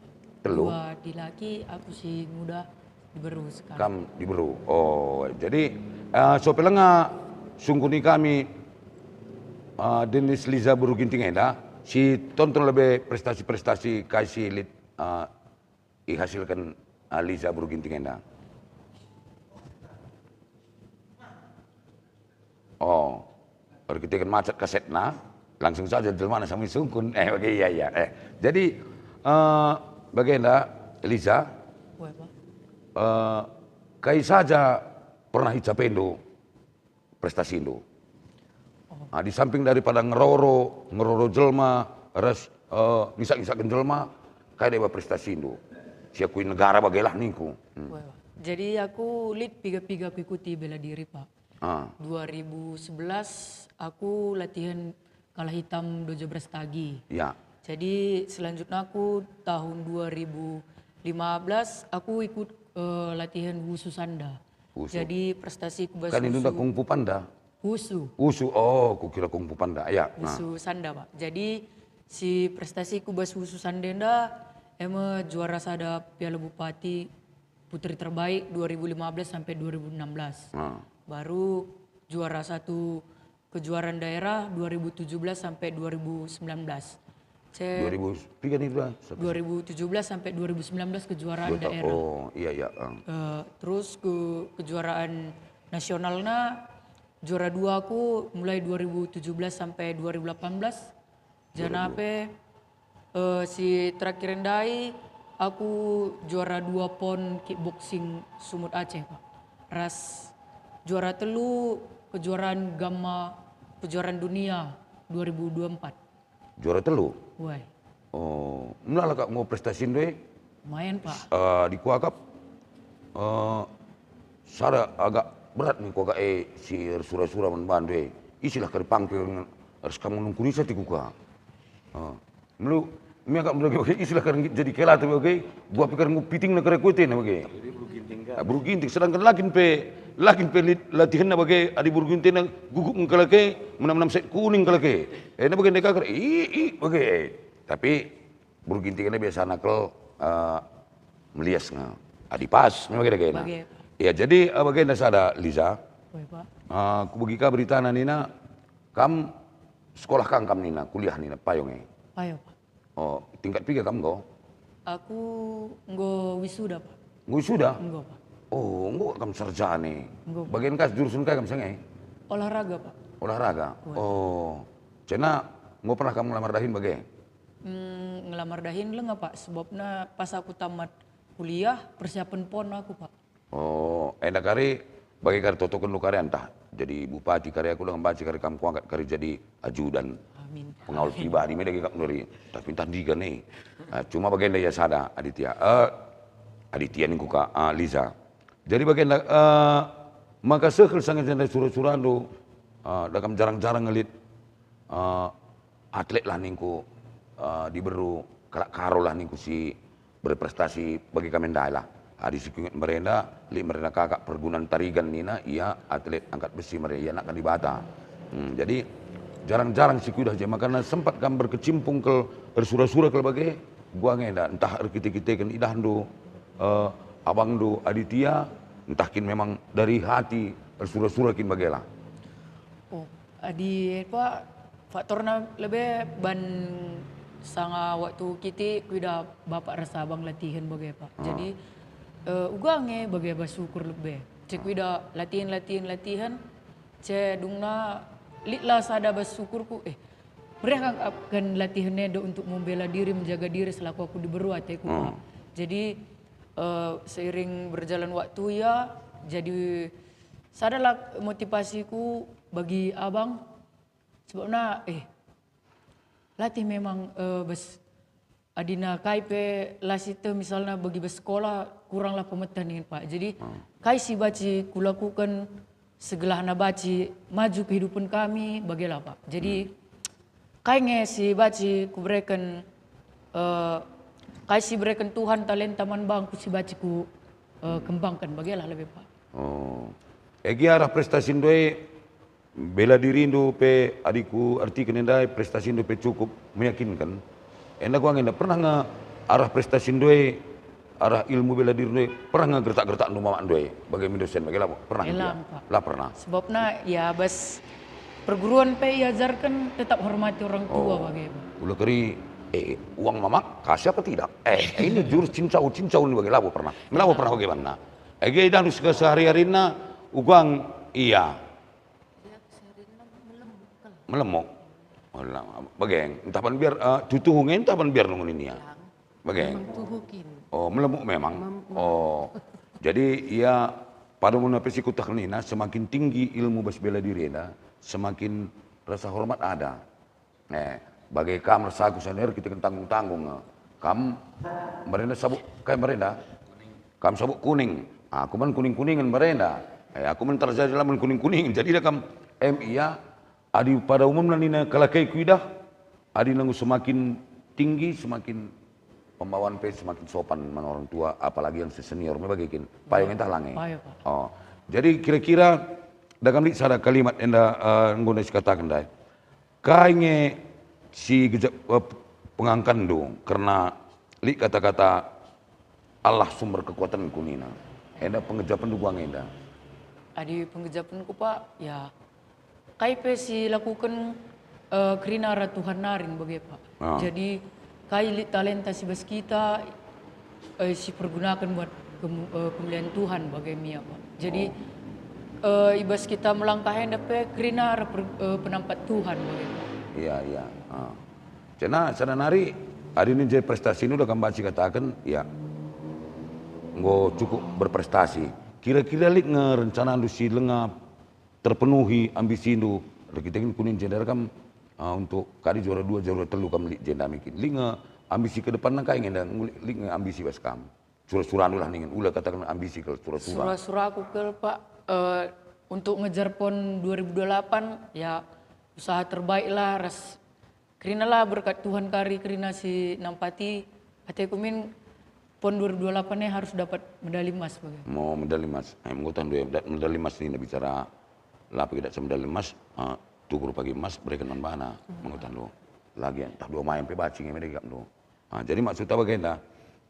Telu? Dua dilaki, aku si nguda diberu sekarang. Kam diberu. Oh, jadi, eh, so pe langa sungkuni kami, eh, Deni Liza Beru Ginting enda, si tonton lebe prestasi-prestasi kai si lit, eh, ihasilken, eh, Liza Beru Ginting enda. Oh, erkiteken macet kasetna, langsung saja jelmana sami sungkun. Eh, oke, iya, iya. Eh, jadi, eh, bagenda, Liza, Weh, Pak. Eh, kai saja pernah icapendu prestasindu? Oh. Ah, di samping daripada ngeroro, ngeroro jelma, ras, eh, ngisak-ngisakken jelma, kai deba prestasindu? Si akui negara bagelah ningku. Hmm. Weh, Pak. Jadi aku lit piga-piga kuikuti bela diri, Pak. Ah. Dua ribu sebelas aku latihan Kala Hitam Dojo Brastagi. Ya. Jadi selanjutnya aku tahun dua ribu lima belas aku ikut, eh, latihan Wusu Sanda. Wusu. Jadi prestasi ku bas Kan itu Wusu. Kungfu Panda? Wusu. Wusu, oh, kukira Kungfu Panda. Ya. Nah. Wusu Sanda, Pak. Jadi si prestasi ku bas Wusu Sanda enda, eme juara sada Piala Bupati Putri Terbaik dua ribu lima belas sampai dua ribu enam belas. Ah. Baru juara satu kejuaraan daerah dua ribu tujuh belas sampai dua ribu sembilan belas. Ce- Dua ribu tiga nih, Bang? Dua ribu tujuh belas sampai dua ribu sembilan belas kejuaraan Dua ta-, daerah. Oh, iya, iya, ah. Eh, terus ke kejuaraan nasionalna juara dua aku mulai dua ribu tujuh belas sampai dua ribu delapan belas. Juara Janah dua. Pe, eh, si terakhir ndai aku juara dua pon kickboxing Sumut Aceh, Pak. Ras juara telu kejuaraan Gamma, kejuaraan dunia dua ribu dua empat. Juara telu? Wai. Oh, melala kak ngo prestasindu e? Main, Pak. Eh, di kuakap, eh, sada agak berat nih kuakap e si ersura-sura man bandu e. Isilah kari pangkil ras kam nungkuri sa ti kuka. Eh, melu, mia kak melu bage isilah kari jadi kelata bage, gua pikir ngu piting na kare kuete na bage. Jadi beru ginting kan? Ah, beru ginting, sedangkan lakin pe, lakin pe lit-, latihanna bage, adi beru ginting na guguk kalak e, menam-menam set kuning kalak e. Eh, na bage ndai kakar, i, i, bage. Tapi beru ginting enda biasana kal, eh, melias nge. Adi pas, memang kira-kira. Bage. Ya, jadi, eh, bagenda sada, Liza. Woi, Pak. Eh, kubegi ka beritana nina, kam sekolah kang kam nina, kuliah nina, payung e. Payo, Pak. Oh, tingkat piga kam enggo? Aku enggo wisuda, Pak. Enggo wisuda? Enggo, Pak. Oh, enggo kam sarjana. Enggo, Pak. Bagian kas jurusan kai kam sanga e? Olahraga, Pak. Olahraga? Woi. Oh. Cena, enggo pernah kam ngelamar dahin bage? Hmm, ngelamar dahin lenga, Pak, sebabna pas aku tamat kuliah, persiapen pon aku, Pak. Oh, enda kari bage kari totoken lu kari antah jadi bupati kari aku lenga banci kari kam kuangkat kari jadi ajudan. Amin. Pengawal pribadi me dage kap nuri. Tapi entah ndiga nih. Nah, cuma bagenda ia sada Aditya. Eh, Aditya ningku ka, ah, Liza. Jadi bagenda, eh, maka sehel sanga jenda sura-surandu, eh, da kam jarang-jarang ngelit. Eh, atlet lah ningku, eh, diberu, kalak Karo lah ningku si berprestasi bagi kami ndai lah. Adi si kuinget merenda, lit merenda kakak pergunan Tarigan nina, ia atlet angkat besi merenda, ia anak Dibata. Hmm, jadi jarang-jarang si kuidah je, makana sempat kam berkecimpung kal ersura-sura kal bage, gua ngenda, entah erkite-kiteken idahndu, eh, abangndu Aditya, entah kin memang dari hati ersura-sura kin bage lah. Oh, adi, Pak, faktorna lebe ban sanga waktu kitik kuidah bapak ras abang latihan bage, Pak. Ah. Jadi, eh, uga nge bage ba syukur lebe. Ce kuidah latihan, latihan, latihan, ce dungna litlah sada bas ukurku, eh, meriah kan, kan latihan enda untuk membela diri, menjaga diri selaku aku diberu ateku, Pak. Hmm. Jadi, eh, seiring berjalan waktu ya, jadi sadalah motivasiku bagi abang, sebabna, eh, latih memang, eh, bas adina kai pe la sieteh misalna bagi bas sekolah kuranglah pemeteh ningen, Pak. Jadi, hmm, kai si banci kulakuken segelahna banci maju kehidupan kami, bagelah, Pak. Jadi, hmm, kai nge si banci kubereken, eh, kai si bereken Tuhan talenta man bangku si banci ku, eh, kembangken, bagelah lebe, Pak. Oh. Egi arah prestasindu e, bela dirindu pe, adi kuartiken enda, prestasindu pe cukup meyakinken. Enda kuang enda, pernah nge arah prestasindu e, arah ilmu bela dirindu e, pernah nge gertak-gertakndu mamakndu e, bage min dosen, bage labo? Pernah nge? Elang, Pak. La pernah. Sebabna, ya, bas perguruan pe iajarken tetap hormati orang tua, oh, bage, Pak. Ula keri, eh, uang mamak, kasih apa tidak? Eh, ini jurus cincau-cincau ini, bage labo pernah. Labo pernah bage banna. Ege idahndu sehari-harina, ugang, iya. Melemuk. Oh, la, bage, ntah ban biar, eh, tutuhu nge, ntah ban biar nunggu ninia. Bage. Memang tuhu kin. Oh, melemuk memang. Mem-, oh. Jadi, ia pada mun pe si kutah nina, semakin tinggi ilmu bas bela diri enda, semakin rasa hormat ada. Eh, bage kam ras aku sandari kita tanggung-tanggung, eh. Kam merenda sabuk, kai merenda? Kam sabuk kuning, aku man kuning-kuningen merenda. Eh, aku man terjadi laman kuning-kuningen. Jadi dah kam, em, ia, adi pada umumna nina kalak e kuidah, adi nanggo semakin tinggi, semakin pembawaanna pe semakin sopan man orang tua, apalagi yang senior me bage kin. Payung entah lange. Payung, Pak. Oh. Jadi kira-kira dah kam lit sada kalimat enda, eh, enggo enda sikataken ndai. Kai nge si gejap, eh, pengangkanndu kerna lit kata-kata Allah sumber kekuatanku nina. Enda pengejapenndu kuang enda. Adi pengejapennku, Pak, ya, kai pe si lakuken, eh, kerina arah Tuhan nari bage, Pak. Ah. Jadi, kai lit talenta si bas kita, eh, si pergunaken buat kem-, eh, kemulian Tuhan bage min ia, Pak. Jadi, oh, eh, i bas kita melangkah enda pe kerina arah per-, eh, penampat Tuhan bage, Pak. Iya, iya. Ah. Cena sada nari, adi ninja prestasindu dah kam banci kataken, ya, enggo cukup berprestasi. Kira-kira lit nge rencanandu si langa terpenuhi ambisindu, erkiteken kuning jenda kam, ah, untuk kari juara dua, juara telu kam lit jenda me kin. Lit nge ambisi ke depanna kai nge enda, lit nge ambisi bas kam? Sura-surandu lah ningen, ula kataken ambisi kal sura-sura. Sura-suraku kal, Pak, eh, untuk ngejar pon dua ribu dua puluh delapan, ya, usaha terbaik lah, ras kerina lah berkat Tuhan kari kerina si nampati ateku min pon dua ribu dua puluh delapan e harus dapat medali emas bage. Mo medali emas. Eh, mengutang dua medali emas nina bicara la pe idatsa medali emas, eh, tukur pagi emas bereken man bana. Hmm. Mengutang dua. Lagi entah dua mayam pe banci nge mede ikapndu. Ah, jadi maksudta bagenda,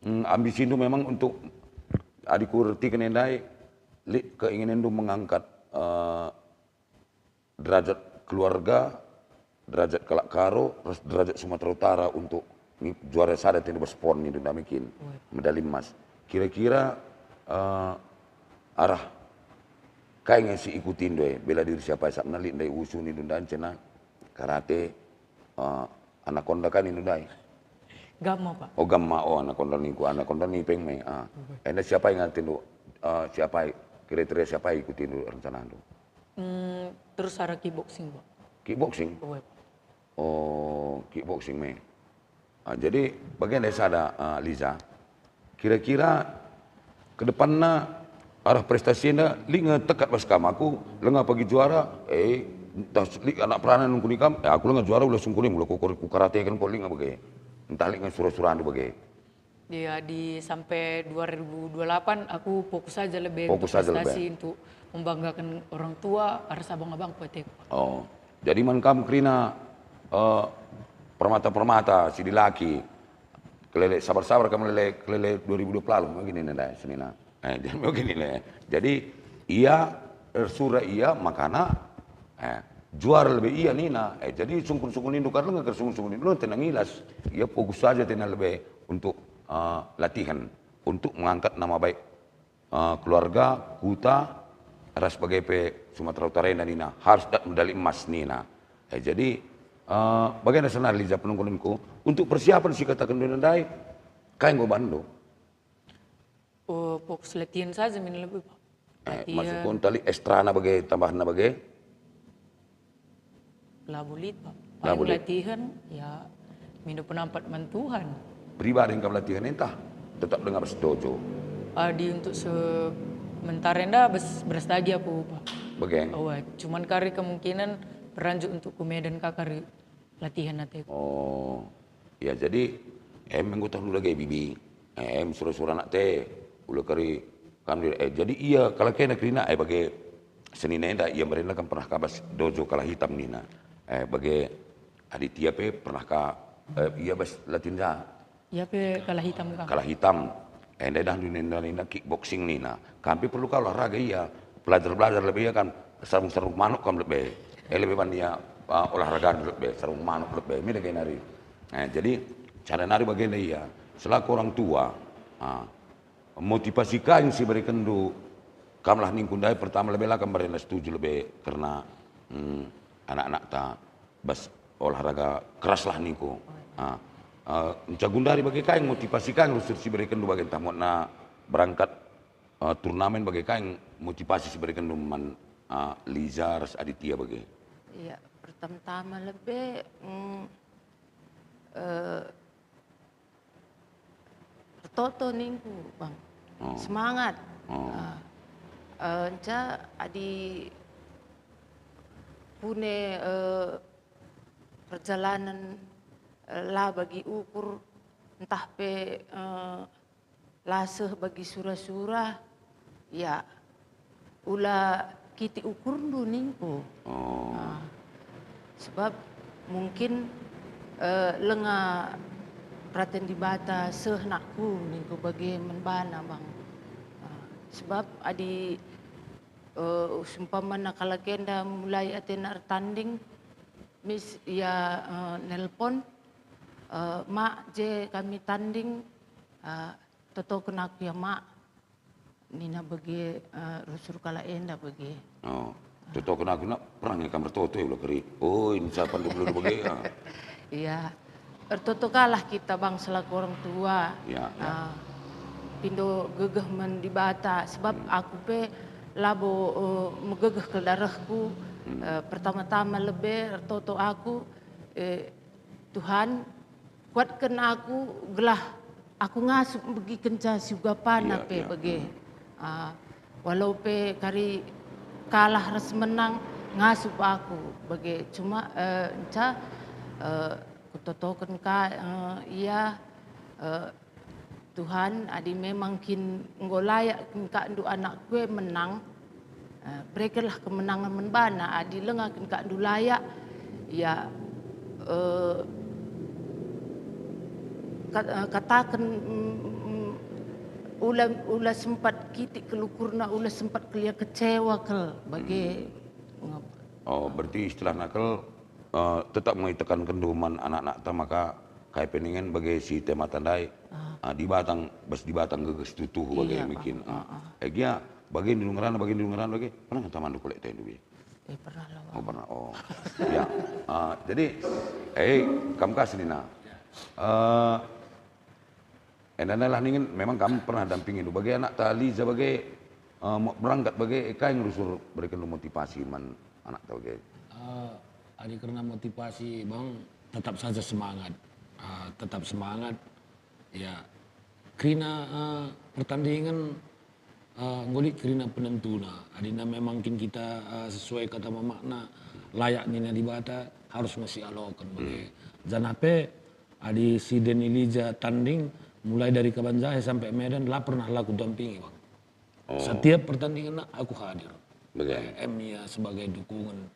mm, ambisindu memang untuk, adi kuertiken ndai, lit keinginenndu mengangkat, eh, derajat keluarga, derajat kalak Karo, ras derajat Sumatera Utara untuk ngi-, juara sada tendu bas pon nindu ndai me kin, medali emas. Kira-kira, eh, arah kai nge si ikutindu e, bela diri siapa e, sabna lit ndai wushu nindu ndai, cena karate, eh, anakonda kan nindu ndai. Gamma, Pak. Oh, gamma, oh, anakonda ningku, anakonda nipeng me, ah. Oke. Enda siapa e ngatendu, eh, siapa e, kriteria siapa e ikutindu rencanandu? Hmm, terus arah kickboxing, Pak. Kickboxing? Oe, Pak. Oh, kickboxing me. Ah, jadi, bagenda sada, ah, Liza. Kira-kira ke depanna arah prestasi enda lit nge tekat bas kam, aku langa pagi juara, eh, ntah lit anak peranan nungkuni kam, eh, aku langa juara ula sungkuni, ula ku, ku, kukarateken ko lit nge bage. Ntah lit nge sura-surandu bage. Iya, di sampai dua ribu dua puluh delapan aku fokus saja lebih untuk prestasi, untuk membanggakan orang tua, arah abang-abangku ateku. Oh, jadi man kam kerina, eh, permata-permata si dilaki, kelele, sabar-sabar kam lele, kelele dua ribu dua puluh lalu, begini nenda senina. Eh, jadi begini nenda. Jadi ia, eh, sura ia makana, eh, juara lebe ia nina. Eh, jadi sungkun-sungkun nindu kal nge, sungkun-sungkun nindu tena ngilas. Ia fokus saja tena lebe untuk, eh, latihan, untuk mengangkat nama baik, eh, keluarga, kuta, ras bage pe Sumatera Utara enda nina, harus dat medali emas nina. Eh, jadi, eh, bagenda senari Liza penungkunenku, untuk persiapan si kataken ndai, kai enggo banndu? Oh, fokus latihan saja min lebih, Pak. Eh, maksudku, latihan. Entah lit ekstrana bage, tambahanna bage? Labo lit, Pak. Labo lit. Paling latihan, ya, mindo penampat man Tuhan. Pribadi engkau latihan entah tetap denga bas dojo? Adi untuk sementara enda bas, berastagi aku, Pak. Bage? Oh, eh, cuman kari kemungkinan beranjak untuk ku Medan ka kari latihan ateku. Oh. Ya, jadi, em enggo tahu dage bibi. Em sura-sura anak te, ula kari kam di, eh, jadi ia kalak enda kerina, eh, bage senina enda ia merenda kan pernah ka bas dojo Kala Hitam nina. Eh, bage Aditya pe pernah ka, eh, ia bas latihan ja. Ia pe Kala Hitam ka. Kala Hitam. Eh, ndai dah nina, nina kickboxing nina. Kam pe perlu ka olahraga ia. Belajar-belajar lebe ia kan sarung-sarung manuk kam lebe. Eh, lebe ban ia, ah, olahraga lebe, sarung manuk lebe. Mida kai nari. Eh, jadi cara nari bagenda ia. Selaku orang tua, ah, motivasi kai si berekenndu? Kamlah ningku ndai pertama lebe la kam merenda setuju lebe kerna, mm, anak-anakta bas olahraga keras lah ningku. Ah, eh, nca gundari bage kai motivasi kai rusur si berekenndu bage ntah muatna berangkat, eh, turnamen bage kai motivasi si berekenndu man, eh, Liza ras Aditya bage? Iya, pertama-tama lebe, mm, eh, ertoto ningku, Bang. Oh. Semangat. Oh. Ah, eh, nca adi pune, eh, perjalanan, eh, la bagi ukur, ntah pe, eh, la seh bagi sura-sura, ya, ula kitik ukurndu ningku. Oh. Ah, sebab mungkin, eh, lenga peraten Dibata seh nakku ningku bage man bana, Bang. Ah, sebab adi, eh, seumpamana kalak enda mulai atena ertanding, mis ia, eh, nelpon, eh, "Mak, je kami tanding, eh, totoken aku ya, Mak," nina bage, eh, rusur kalak enda bage. Oh, totoken aku nak pernah nge kam ertoto ya, ula keri. Oh, ini siapa dulu bage, ah. Iya. Ertoto kalah kita, Bang, selaku orang tua. Ya, ya. Ah, pindo gegeh man Dibata, sebab aku pe labo, eh, megegeh kal darehku. Hmm. Eh, pertama-tama lebe ertoto aku, eh, Tuhan, kuatken aku gelah aku ngasup megikenca si ugapana pe bage. Ah, walau pe kari kalah ras menang, ngasup aku bage. Cuma, eh, nca, eh, kutotoken ka, eh, ia, eh, Tuhan, adi memang kin enggo layak kin kakndu anakku e menang, eh, berekenlah kemenangen man bana. Adi langa kin kakndu layak, ya, eh, kat-, eh, kataken, mm, mm, ula, ula sempat kitik kal ukurna, ula sempat kal ia kecewa kal bage. Hmm. Ngep-, oh, berarti istilahna kal, eh, tetap nge itekanken man anak-anakta maka kai pe ningen bage si tema tandai, ah, Dibata, bas Dibata gegeh situhu bage. Iya, mungkin, Bang. Ah. Heeh. Eh, gia, bage ndungerana, bage ndungerana, bage. Pernah nge tamandu kolek tendu, bage? Eh, pernah lah, Bang. Oh, pernah. Oh. Ya. Ah, jadi, eh, kam ka senina. Eh, enda nai lah ningen memang kam pernah dampingindu bage anakta Liza bage, eh, mo-, berangkat bage, eh, kai ngerusur berekendu motivasi man anakta bage? Eh, adi kerna motivasi, Bang, tetap saja semangat. Eh, tetap semangat. Ya, kerina, eh, pertandingan, eh, enggo lit kerina penentuna. Adina memang kin kita, eh, sesuai kata mamakna, layak nina Dibata, harus nge sialoken bage. Hmm. Janah pe, adi si Denny Liza tanding, mulai dari Kabanjahe sampe Medan, la pernah la kudampingi, Bang. Oh. Setiap pertandingan aku hadir. Bage. Em ia sebagai dukungan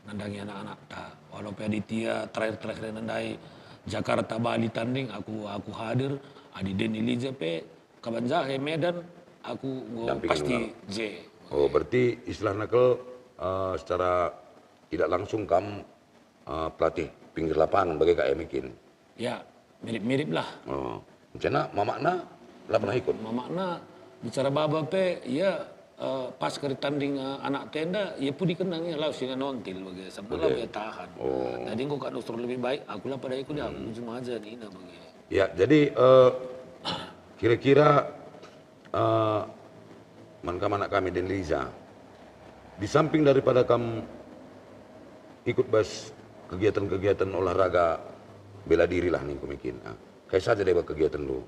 nandangi anak-anakta. Walau pe Aditya terakhir-terakhir ndai Jakarta, Bali tanding, aku, aku hadir. Adi Denny Liza pe Kabanjahe Medan, aku enggo pasti je. Oh, berarti istilahna kal, eh, secara tidak langsung kam, eh, pelatih pinggir lapangan bage ka e mungkin? Ya, mirip-mirip lah. Oh. Rencana mamakna la pernah ikut? Mamakna bicara baba pe, ia eh, pas kari tanding, eh, anak tenda, ia pudi kenang ia, lau sina nontil bage, sabap lau ia tahan. Oh. Jadi enggo kak nusur lebih baik, aku lah pada ikut aku, hmm, cuma aja nina bage. Ya, jadi, eh, kira-kira, eh, man kam anak kami, Deliza, di samping daripada kam ikut bas kegiatan-kegiatan olahraga bela diri lah ningku mekin, ah, kai saja deba kegiatenndu?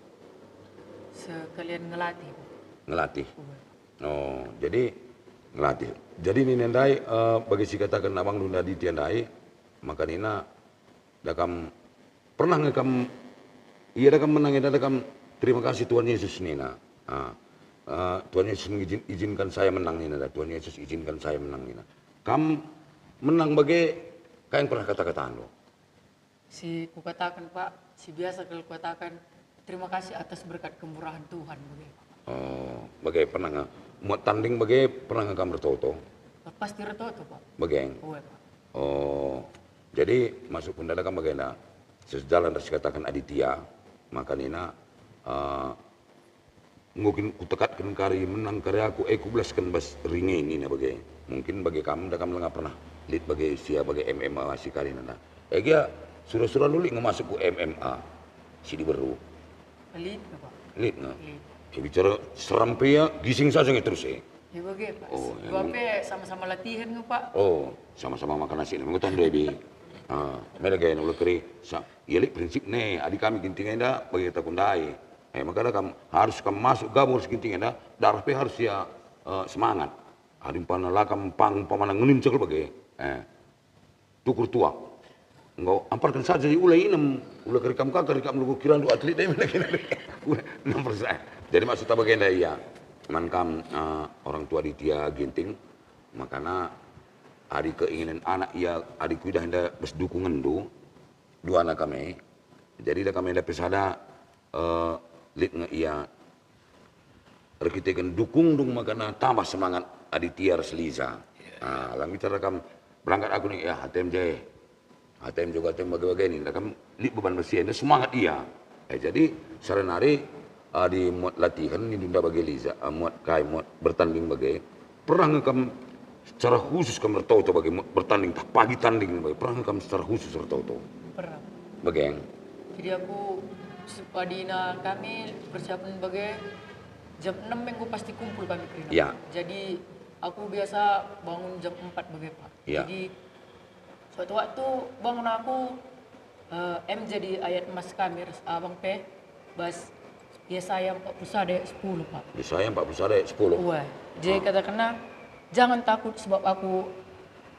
Sekalian ngelatih. Ngelatih? Uwe. Oh, jadi ngelatih. Jadi nina ndai, eh, bagi si kataken abangndu Aditya ndai, maka nina, da kam, pernah nge kam, ia da kam menang, enda da kam, "Terima kasih Tuhan Yesus," nina. Ah, eh, "Tuhan Yesus mengizin-, izinkan saya menang," nina da. "Tuhan Yesus izinkan saya menang," nina. Kam menang bage, kai yang pernah kata-katandu? Si kukataken, Pak, si biasa kal kukataken, "Terima kasih atas berkat kemurahan Tuhan," bage. Oh, bage pernah nge, muat tanding bage pernah nge kam ertoto? Pasti ertoto, Pak. Bage? Uwe, Pak. Oh, jadi masuk pun dada kam bagenda, sejalan ras kataken Aditya, maka nina, eh, Enggo kin kutekatken kari menang kari aku, e kubelasken bas ringe nina bage. Mungkin bage kam, da kam langa pernah lit bage sia bage M M A si kari nanda. E gia, sura-sura lit nge masuk ku M M A si diberu. Lit nge, Pak. Lit nge. Lit. E bicara serem pe ia, gising saja nge terus e. Ya bage, Pak. Oh, dua pe sama-sama latihan nge, Pak. Oh, sama-sama makan nasi nge, ngetan dua bi. Ah, meda gaya nula keri. Sa, ia lit prinsip ne, adi kami Ginting enda bage takun ndai. Eh, maka da kam, harus kam masuk gabung ras Ginting enda, dareh pe harus ia, eh, semangat. Adi umpamana la kam pang, umpamana ngelin cekel bage, eh, tukur tuak. Enggo, amparken saja ula inem, ula keri kam ka, keri kam lugu kirandu atlet deh, ula, enam persen. Jadi maksudta bagenda ia, man kam, eh, orang tua Aditya Ginting, makana adi keinginan anak ia, adi kuidah enda bas dukungenndu, duana kami. Jadi da kami enda pe sada, eh, lit nge ia erkiteken dukung dung makana tambah semangat Aditya ras Liza. Ah, lang bicara kam berangkat aku nih, ya, H T M je. H T M juga, H T M bage-bage nih, da kam lit beban besi enda semangat ia. Eh, jadi sehari-hari adi muat latihan nindu enda bage Liza, ah, muat kai, muat bertanding bage. Pernah nge kam secara khusus kam ertoto bage, muat bertanding, tah pagi tanding bage, pernah nge kam secara khusus ertoto? Pernah. Bage? Jadi aku se-, adina kami persiapan bage jam enam minggu pasti kumpul kami kerina. Ya. Jadi aku biasa bangun jam empat bage, Pak. Ya. Jadi suatu waktu bangun aku, eh, em jadi ayat emas kami ras abang pe, bas Yesaya empat puluh sada ayat sepuluh, Pak. Yesaya empat puluh sada ayat sepuluh. Wah, jadi katakenna, "Jangan takut sebab aku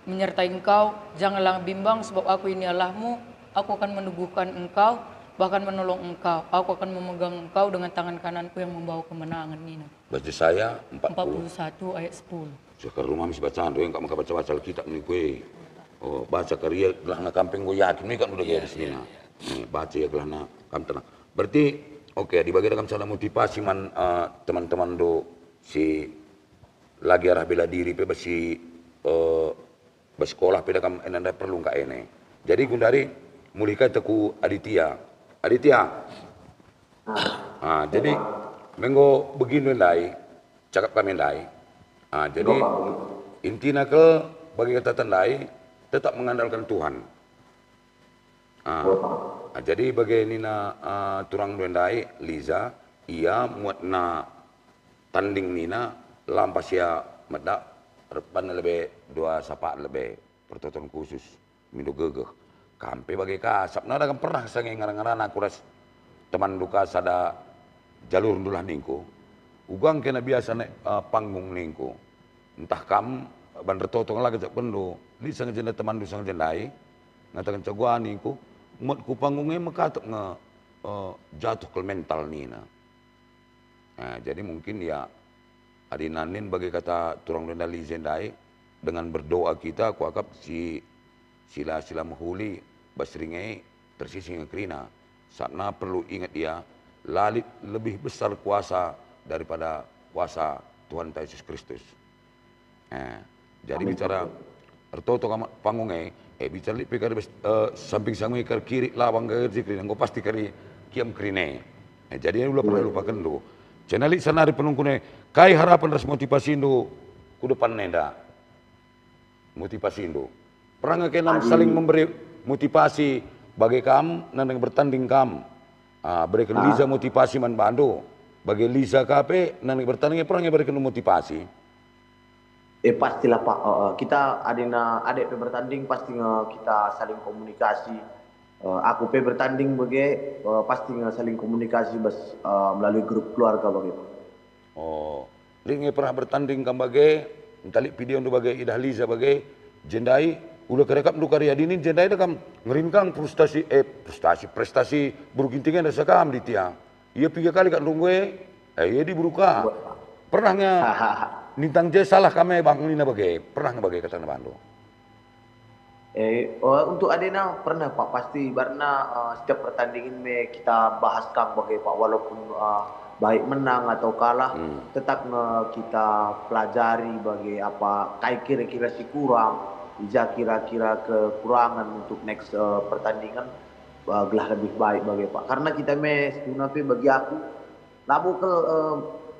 menyertai engkau, janganlah bimbang sebab aku ini Allahmu, aku akan meneguhkan engkau, bahkan menolong engkau, aku akan memegang engkau dengan tangan kananku yang membawa kemenangan," nina. Bas Yesaya empat puluh. Empat puluh satu ayat sepuluh. Sekarang rumah mis bacaan, doang kak maka baca-baca Alkitab ni kue. Oh, baca kari ia gelahna kam pe enggo yakin, me kak udah ya, garis ya, nina. Ya. Nih, baca ia gelahna kam tenang. Berarti, oke, dibagi kam salah motivasi man, eh, teman-teman do si lagi arah bela diri pe bas si, eh, bas sekolah pe da kam enda perlu engka ene. Jadi gundari mulih kai teku Aditya. Aditya. Ah, jadi menggo begindu ndai, cakap kami ndai. Ah, jadi intina ke bagi kata ndai tetap mengandalkan Tuhan. Ah, ah, jadi bage nina, ah, turang ndai, Liza, ia muatna tanding nina, lampas ia medak, reban lebe dua sapat lebe, pertoton khusus, mindo gegeh. Kam pe bage ka, sabap nada kam pernah sange ngara-ngarana aku ras teman duka sada jalur ndulah ningku. Ugang kena biasa naik, eh, panggung ningku. Ntah kam ban ertoto la gejek bendo, lit sanga jenda temanndu sanga jendai, ngataken, "Caguani engko, muat ku panggung e mekatep nge, eh, jatuh kal mental," nina. Nah, jadi mungkin ya, adi nanin bagi kata turang denda Liza ndai, dengan berdoa kita, kuakap si sila-sila mehuli bas ringe tersisih nge kerina. Sabna perlu inget ia, la lit lebih besar kuasa daripada kuasa Tuhanta Yesus Kristus. Eh, jadi bicara ertoto kam panggung e, eh, bicara lit pe kari bas, eh, samping sangu e kari kiri lawang kari kerina, enggo pasti kari kiam kerina e. Eh, jadi ula pernah lupaken lu. Janah lit seh nari penungkun e, kai harapen ras motipasindu ku depan enda? Motipasindu. Pernah nge kena saling memberi motivasi bage kam, nandang bertanding kam? Ah, bereken Liza motivasi man bandu. Bage Liza ka pe, nandang bertanding, pernah nge bereken motivasi? Eh, pastilah, Pak. Eh, eh, kita adina adek pe bertanding, pasti nge kita saling komunikasi. Eh, aku pe bertanding bage, eh, pasti nge saling komunikasi bas, eh, melalui grup keluarga bage, Pak. Oh, lit nge pernah bertanding kam bage, ntah lit videondu bage, idah Liza bage, jendai, ula kerekapndu kari adini, jendai da kam ngerin kang prestasi, eh, prestasi, prestasi beru Ginting enda sekam di tia. Ia piga kali kak ndunggu e, eh, ia diberu ka. Pernah nge nintang je salah kami bang nina bage, pernah nge bage kata bandu. Eh, eh, untuk adena pernah, Pak, pasti ibaratna, eh, setiap pertandingan me kita bahas kang bage, Pak, walaupun, eh, baik menang atau kalah, tetap nge kita pelajari bage apa, kai kira-kira si kurang, ija kira-kira kekurangan untuk next, eh, pertandingan, eh, gelah lebih baik bage, Pak. Karena kita me, sebenarnya pe bagi aku, labo kal, eh,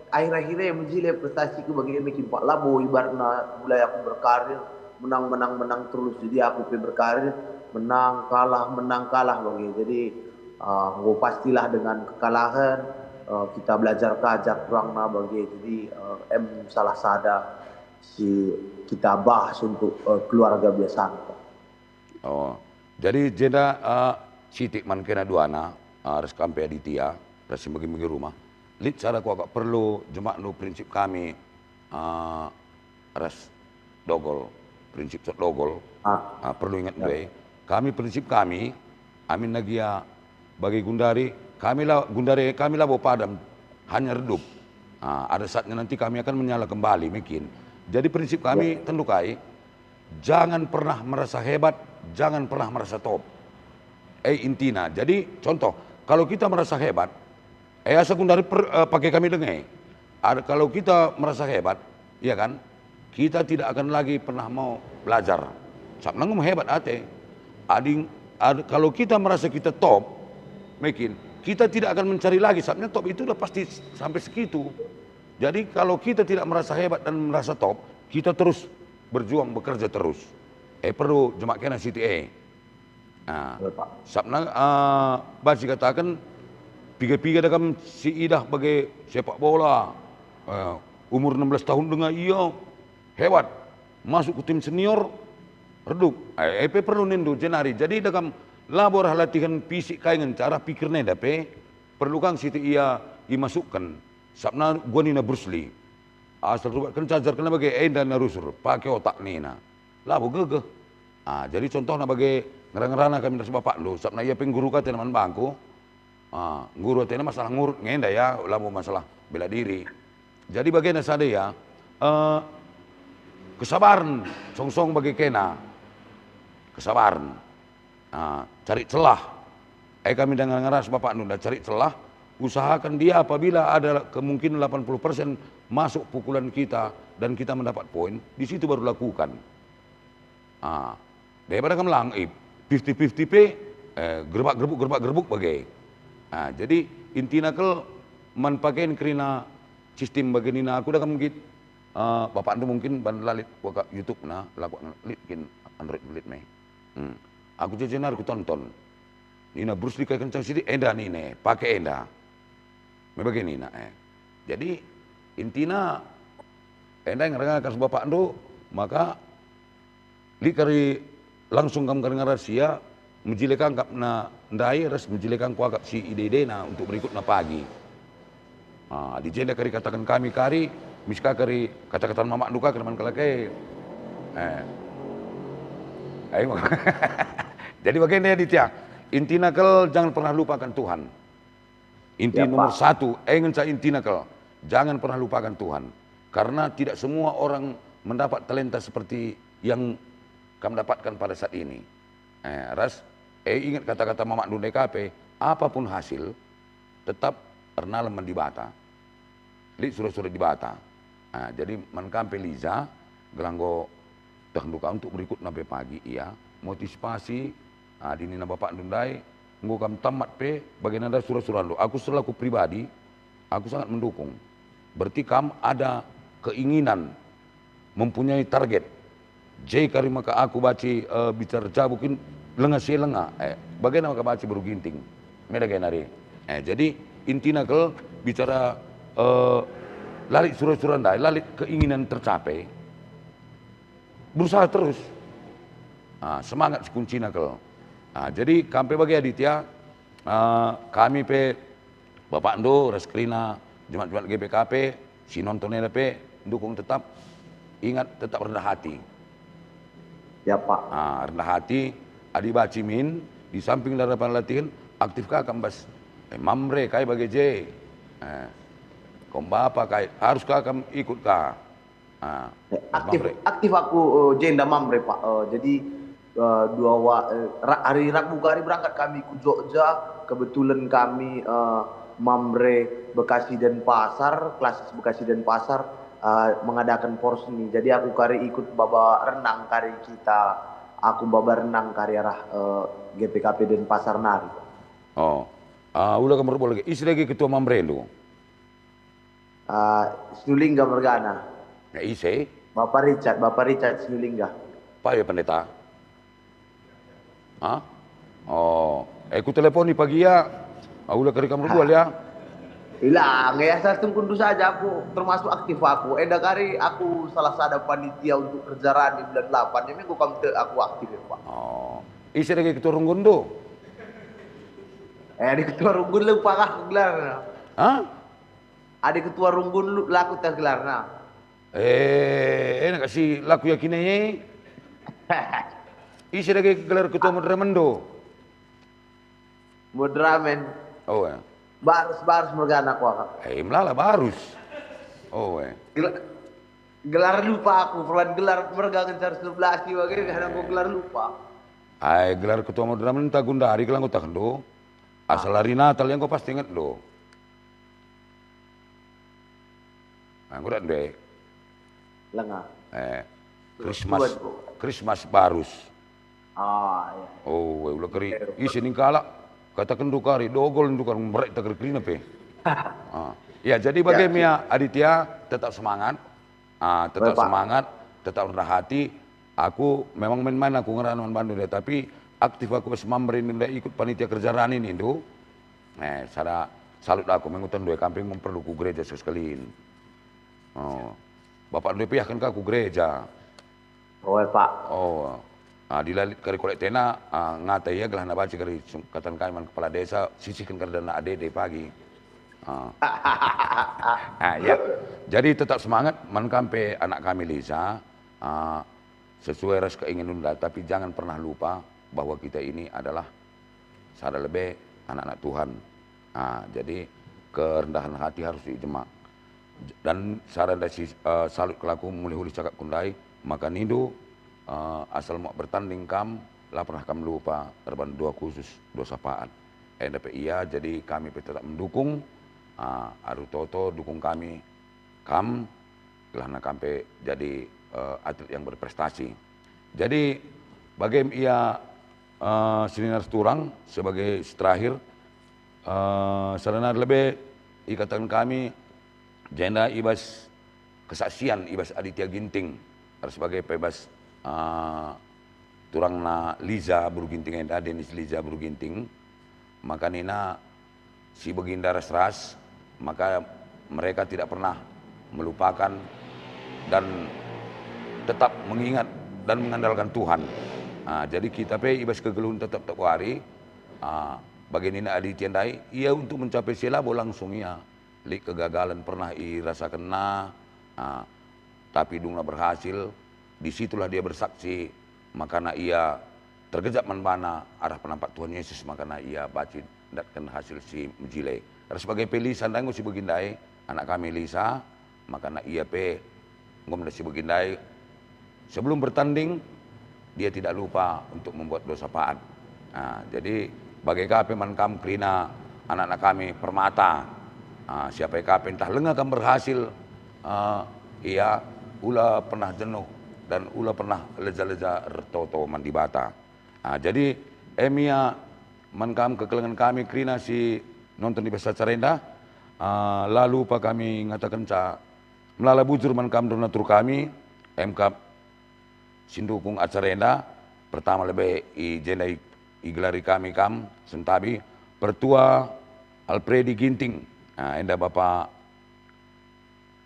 akhir-akhir e mejile prestasiku bage me kin, Pak. Labo ibaratna mulai aku berkarir, menang, menang, menang terus. Jadi aku pe berkarir, menang, kalah, menang, kalah bage. Jadi, eh, enggo pastilah dengan kekalahan, eh, kita belajar ka ja kurangna bage. Jadi, eh, em salah sada si kita bahas untuk, eh, keluarga biasana, Pak. Oh, jadi jenda, eh, sitik man kena duana, eh, ras kam pe Aditya, ras si megi-megi rumah. Lit sada kuakap perlu jemakndu prinsip kami, eh, ras dogol, prinsip sot dogol, ah, perlu inget ndu e. Kami prinsip kami, amin nagia bagi gundari, kami la, gundari kami labo padam, hanya redup. Ah, ada saatnya nanti kami akan menyala kembali, mungkin. Jadi prinsip kami tentu kai, jangan pernah merasa hebat, jangan pernah merasa top. Eh, intina. Jadi, contoh, kalau kita merasa hebat, eh, asa gundari per-, eh, pakai kami dengai. Ada, kalau kita merasa hebat, ya kan, kita tidak akan lagi pernah mau belajar. Sabna enggo hebat ate. Ading, ad-, kalau kita merasa kita top, mungkin kita tidak akan mencari lagi. Sabna top itu udah pasti s-, sampai segitu. Jadi, kalau kita tidak merasa hebat dan merasa top, kita terus berjuang, bekerja terus. Eh, perlu jemak kena sitik e. Nah, sabna, ah, banci kataken, piga-piga da kam si idah bage sepak bola, eh, umur enam belas tahun denga ia hebat, masuk ku tim senior, redup. Eh, e pe perlu nindu jenari. Jadi da kam labo arah latihan fisik kai ngenca, arah pikir nenda pe perlu kang sitik ia imasukken. Sabna gua nina Bruce Lee, "Asal rubat kenca ajarkenna bage, enda na rusur, pake otak," nina. Labo gegeh. Ah, jadi contohna bage ngera-ngerana kami ras bapakndu, sabna ia pe ngguru ka atena man bangku. Ah, ngguru atena masalah ngurut ngenda ya, labo masalah bela diri. Jadi bagena sada ya, eh, kesabaren, song-song bage kena. Kesabaren. Ah, cari celah. Eh, kami dengar ngeras bapakndu nda cari celah, usahakan dia apabila ada kemungkinan delapan puluh persen masuk pukulan kita dan kita mendapat poin, di situ baru lakukan. Ah, daripada kam lang, eh, fifty fifty pe, eh, gerbak-gerbuk, gerbak-gerbuk bage. Ah, jadi intina kal man paken kerina sistem bage nina aku da kam nggit, eh, bapakndu mungkin ban la lit kuakap YouTube na, la kuakap lit kin Android lit me. Hmm. Aku jejenar kutonton. Nina Bruce Lee kai kencang sitik, enda nina e, pake enda. Me bage nina e. Jadi, intina, enda ngerengga ras bapakndu, maka lit kari langsung kam ngerengga ras ia, mejile kangkapna ndai ras mejile kang kuakap si ide-idena untuk berikutna pagi. Ah, adi jenda kari kataken kami kari, mis ka kari kata-katan mamakndu ka kari man kalak e. Eh. Ayo. Jadi bagenda ya, Ditya. Intina kal jangan pernah lupakan Tuhan. Inti nomor satu, eh, ngenca intina kal, jangan pernah lupakan Tuhan. Karena tidak semua orang mendapat talenta seperti yang kam dapatkan pada saat ini. Eh, ras, eh, ingat kata-kata mamakndu ndai ka pe, apapun hasil, tetap ernalem man Dibata. Lit sura-sura Dibata. Ah, jadi man kam pe Liza, gelah enggo tehndu ka untuk berikutna pe pagi, ia, motivasi, ah, adi nina bapakndu ndai, enggo kam tamat pe, bagenda ndai sura-surandu. Aku selaku pribadi, aku sangat mendukung. Berarti kam ada keinginan, mempunyai target. Je kari maka aku banci, eh, bicara jabu kin lenga si lenga. Eh, bagena maka banci beru Ginting. Meda gaya nari. Eh, jadi intina kal bicara, eh, la lit sura-sura ndai, la lit keinginan tercapai. Berusaha terus. Ah, semangat si kuncina kal. Ah, jadi kam pe bage Aditya, ah, kami pe, bapakndu ras kerina jemat-jemat G P K P, si nonton enda pe, ndukung tetap, ingat tetap rendah hati. Ya, Pak. Ah, rendah hati, adi banci min, di samping dalan latihan, aktif ka kam bas, eh, Mamre kai bage je. Eh, Kombapa kai, harus ka kam ikut ka. Ah, Eh, aktif, Mamre. Aktif aku, eh, jenda Mamre, Pak. Eh, jadi, eh, dua wa-, eh, ra-, hari Rabu kari berangkat kami ku Jogja. Kebetulan kami, eh, Mamre Bekasi Denpasar, klasis Bekasi Denpasar, eh, mengadakan porseni. Jadi aku kari ikut baba renang kari kita, aku baba renang kari arah, eh, G P K P Denpasar nari. Oh. Ah, ula kam erbola ge. Ise dage ketua Mamrendu? Ah, Sinulingga mergana. Ya, ise? Bapak Richard, Bapak Richard Sinulingga. Payo pendeta? Hah? Oh, eh, ku teleponi pagi ya. Ah, ula kari kam erbola ya. Ilang, ya, saya tungkundu saja, aku termasuk aktif aku. Enda kari aku salah sada panitia untuk kerja rani bulan delapan. Ini aku kam te aku aktif ya, Pak. Oh. Ise dage ketua runggunndu? Eh, adi ketua runggun lupa kah gelarna? Hah? Adi ketua runggun lu-, laku tah gelarna. Eh, enak si laku yakin e. Ise dage gelar ketua moderamen do? Moderamen. Oh, ya. Barus, Barus mergana kuakap. Eh, melala Barus. Oh, eh. Gel-, gelar lupa aku, perban gelar merga ngencar sebelas i bage, kadang ku gelar lupa. Ai, gelar ketua moderamen ta gundari kal anggota kendo. Asal hari Natal enggo pasti inget do. Enggo dat nde. Lenga. Eh, Christmas, Christmas Barus. Ah, iya. Oh, ula keri isi ning kalak. Kataken do kari, dogol do kari, merek ta keri-kerina pe. Ah. Ya, jadi bage mia Aditya, tetap semangat. Ah, tetap semangat, tetap rendah hati. Aku memang main-main aku ngerana man bandu deh, tapi aktif aku bas Mamre nindu ndai, ikut panitia kerja rani nindu. Eh, sada salut aku, mengutan dua kamping perlu ku gereja sekalian. Oh. Bapak ndai piahken ka ku gereja. Oe, Pak. Oh. Ah, dilalit kari kolek tena, ah, ngata ia gelah nabanci kari sung-, katan kami man kepala desa, sisihken kari dana ade-ade pagi. Ah. Ah, ya. Jadi tetap semangat, man kam pe anak kami Lisa, ah, sesuai ras keinginan Unda, tapi jangan pernah lupa bahwa kita ini adalah sada lebe anak-anak Tuhan. Ah, jadi kerendahan hati harus dijemak. Dan sada ndai si, eh, salut kal aku mulih-ulih cakapku ndai, maka nindu, eh, asal muat bertanding kam, la pernah kam lupa erban doa khusus, doa syafaat. Enda pe ia, jadi kami pe tetap mendukung, ah, alu toto dukung kami, kam, gelahna kam pe jadi, eh, atlet yang berprestasi. Jadi, bage me ia, eh, Senior Turang sebagai si terakhir, eh, sada nari lebe ikataken kami, jenda i bas kesaksian i bas Aditya Ginting, ras bage pe bas, eh, turangna Liza Beru Ginting enda, Denis Liza Beru Ginting, maka nina, si Beginda ras-ras, maka mereka tidak pernah melupakan dan tetap mengingat dan mengandalkan Tuhan. Ah, jadi kita pe i bas kegeluhen tetap-tetap wari, ah, bage nina Aditya ndai, ia untuk mencapai si labo langsung ia. Lit kegagalan pernah irasakenna, ah, tapi dungna berhasil, di situlah dia bersaksi, makana ia tergejap man bana arah penampak Tuhan Yesus, makana ia banci ndatken hasil si mejile. Ras bage pe Lisa ndai enggo si Beginda e, anak kami Lisa, makana ia pe enggo me si Beginda e, sebelum bertanding, dia tidak lupa untuk membuat doa syafaat. Nah, jadi bage ka pe man kam kerina anak-anak kami Permata. Ah, siapa ka pe ntah lenga kam berhasil, ah, ia ula pernah jenuh dan ula pernah leja-leja ertoto man Dibata. Ah, jadi, em ia man kam kekelengen kami kerina si nonton i bas acara enda, Ah, la lupa kami ngatakenca melala bujur man kam donatur kami, Pemkab si ndukung acara enda. Pertama lebe i jenda i-, igelari kami kam sentabi Pertua Alpredi Ginting. Ah, enda Bapa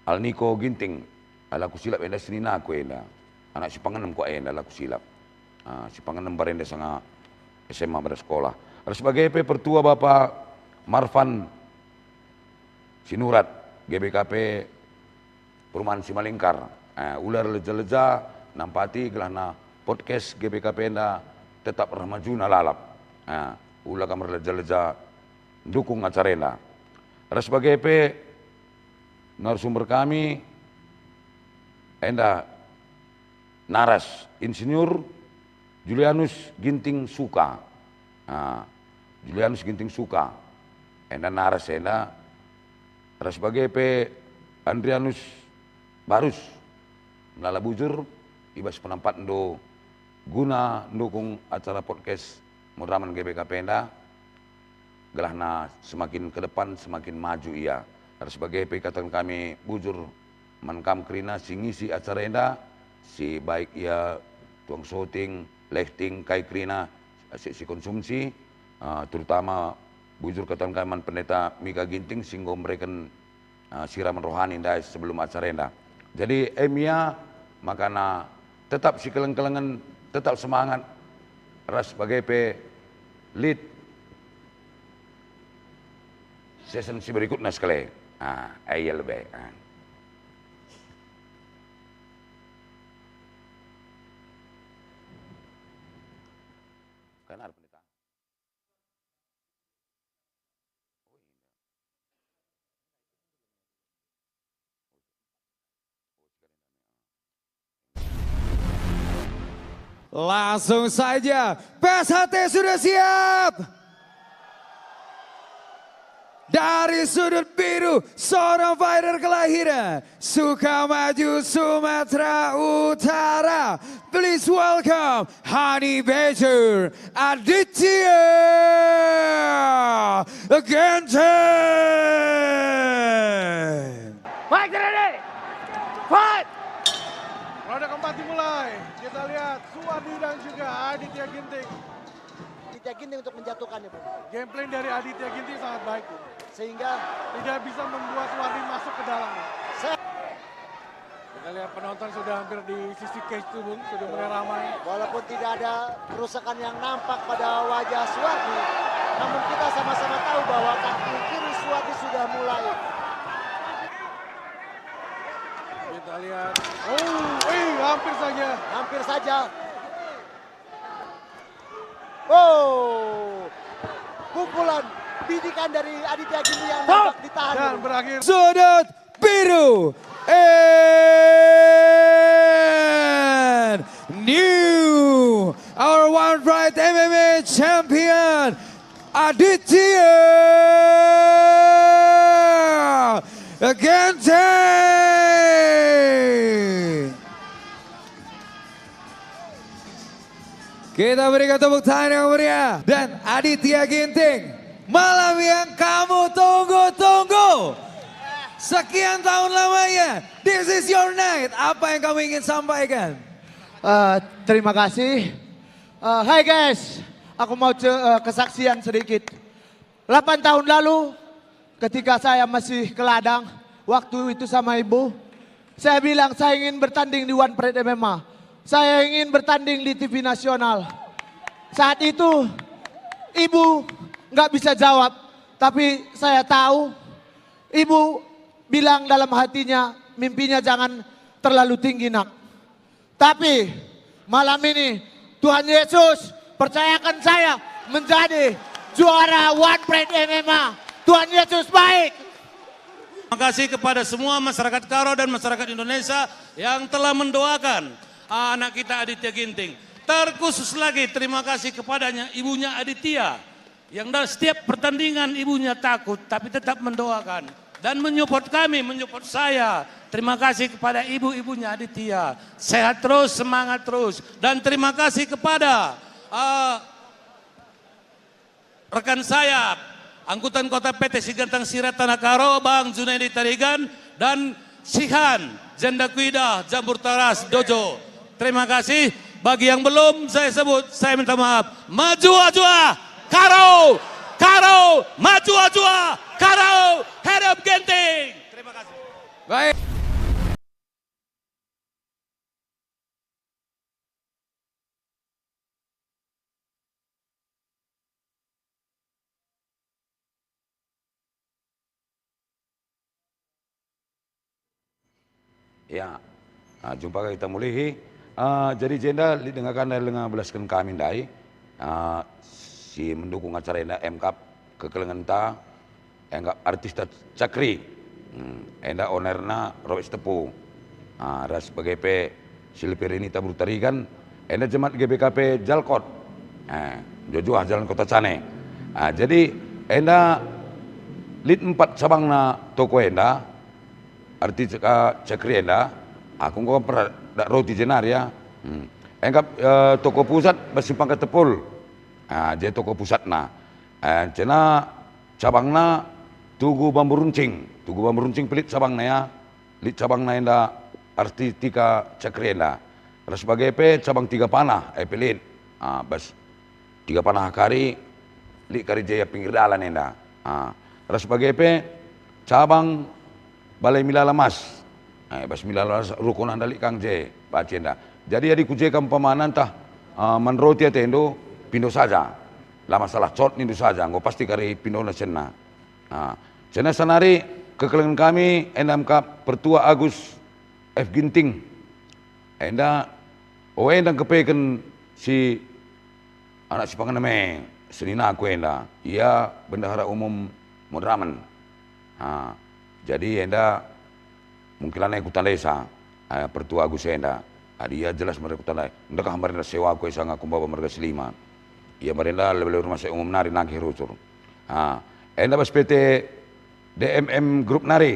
Alniko Ginting, ah, la kusilap enda seninaku enda. Anak si pangenem kuak enda, la kusilap. Ah, si pangenem barenda sanga S M A bas sekolah. Ras bage pe Pertua Bapa Marvan Sinurat, G B K P Perumahan Simalingkar. Ah, ula erleja-leja nampati gelahna podcast G B K P enda tetap reh majuna lalap. Ah, ula kam erleja-leja ndukung acara enda. Ras bage pe narasumber kami enda naras Insinyur Julianus Ginting Suka. Ah, Julianus Ginting Suka. Enda naras enda ras bage pe Andrianus Barus. Melala bujur i bas penampatndu guna ndukung acara podcast Moderamen G B K P enda. Gelahna semakin ke depan, semakin maju ia. Ras bage pe ikataken kami bujur man kam kerina si ngisi acara enda, si baik ia tukang syuting, lighting, kai kerina, si, si konsumsi, ah, terutama bujur kataken kami man Pendeta Mika Ginting si enggo mereken ah, siraman rohani ndai sebelum acara enda. Jadi, em ia makana tetap sikeleng-kelengen, tetap semangat, ras bage pe lit season si berikutna sekali. Ah, eh, ia lebe. Ah. Kan ada pendeta. Langsung saja, P S H T sudah siap? Dari sudut biru, seorang fighter kelahiran Sukamaju, Sumatera Utara. Please welcome Honey Badger Aditya Ginting. Fight, ready! Fight! Ronde keempat dimulai. Kita lihat Suwandi dan juga Aditya Ginting. Aditya Ginting untuk menjatuhkannya, Bung. Game plan dari Aditya Ginting sangat baik, Bung. Sehingga tidak bisa membuat Suwandi masuk ke dalamnya. Kita lihat penonton sudah hampir di sisi cage tuh, Bung, sudah mulai ramai. Walaupun tidak ada kerusakan yang nampak pada wajah Suwardi, namun kita sama-sama tahu bahwa kaki kiri Suwardi sudah mulai. Kita lihat. Oh, eh, hampir saja. Hampir saja. Oh, pukulan bidikan dari Aditya Ginting yang nampak ditahan. Dan berakhir. Sudut biru. And new, our One Pride M M A champion, Aditya Ginting. Kita berikan tepuk tangan yang meriah. Dan Aditya Ginting, malam yang kamu tunggu-tunggu. Sekian tahun lamanya, this is your night. Apa yang kamu ingin sampaikan? Eh, terima kasih. Eh, hai guys, aku mau ce- eh, kesaksian sedikit. Delapan tahun lalu, ketika saya masih ke ladang, waktu itu sama ibu, saya bilang saya ingin bertanding di One Pride M M A. Saya ingin bertanding di T V nasional. Saat itu, ibu nggak bisa jawab, tapi saya tahu ibu bilang dalam hatinya, mimpinya jangan terlalu tinggi, Nak. Tapi malam ini Tuhan Yesus percayakan saya menjadi juara One Pride M M A. Tuhan Yesus baik. Terima kasih kepada semua masyarakat Karo dan masyarakat Indonesia yang telah mendoakan anak kita Aditya Ginting. Terkhusus lagi terima kasih kepadanya, ibunya Aditya. Yang dalam setiap pertandingan ibunya takut, tapi tetap mendoakan dan menyupport kami, menyupport saya. Terima kasih kepada ibu-ibunya Aditya. Sehat terus, semangat terus. Dan terima kasih kepada, eh, rekan saya, Angkutan Kota P T Sigantang Sirat Tanah Karo, Bang Junaidi Tarigan, dan Sihan, Janda Kuidah, Jambur Taras, Dojo. Terima kasih. Bagi yang belum saya sebut, saya minta maaf. Maju ajua, Karo, Karo, maju ajua, Karo, herep Ginting. Terima kasih. Baik. Ya. Ah, jumpa kita mulihi. Ah, jadi jenda lit dengakan denga belasken kami ndai. Ah, si mendukung acara enda emkap kekelengenta, enggak artista Cakri. Hmm, enda onerna Robert Sitepu. Ah, ras bage pe Silvirini Tabur Tarigan, enda jemat G B K P Jalkot. Eh, juah-juah Jalan Kota Cane. Ah, jadi enda lit empat cabangna toko enda, artista Cakri enda, aku enggo pernah dak roti jenari ya. Hmm. Enggak, eh, toko pusat bas Simpang Ketepul. Ah, je toko pusatna. Eh, cena cabangna Tugu Bambu Runcing. Tugu Bambu Runcing pe lit cabangna ya. Lit cabangna enda artista Cakri enda. Ras bage pe cabang Tiga Panah, eh, pe lit. Ah, bas Tiga Panah kari, lit kari je pinggir dalan enda. Ah, ras bage pe cabang Balai Milala Mas. Eh, bas Milala Mas rukun enda lit kang je, banci enda. Jadi adi ku je kam umpamana ntah, ah, man roti atendu, pindo saja. La masalah, cot nindu saja, enggo pasti kari pindona senna. Ah, senna sanari kekelengen kami enda me kap Pertua Agus F Ginting. Enda, o enda ngkepeken si anak si pangan eme, seninaku enda. Ia bendahara umum Madramen. Ha, jadi enda mungkin lanai kutandai sa, eh, Pertua Agus enda. Adi ia jelas mari kutandai. Ndekah mari sewa aku sanga kumbaba marga Selima. Ia mari enda lebe-lebe rumah sakit umum nari nagih rusur. Ha, enda bas P T D M M Group nari.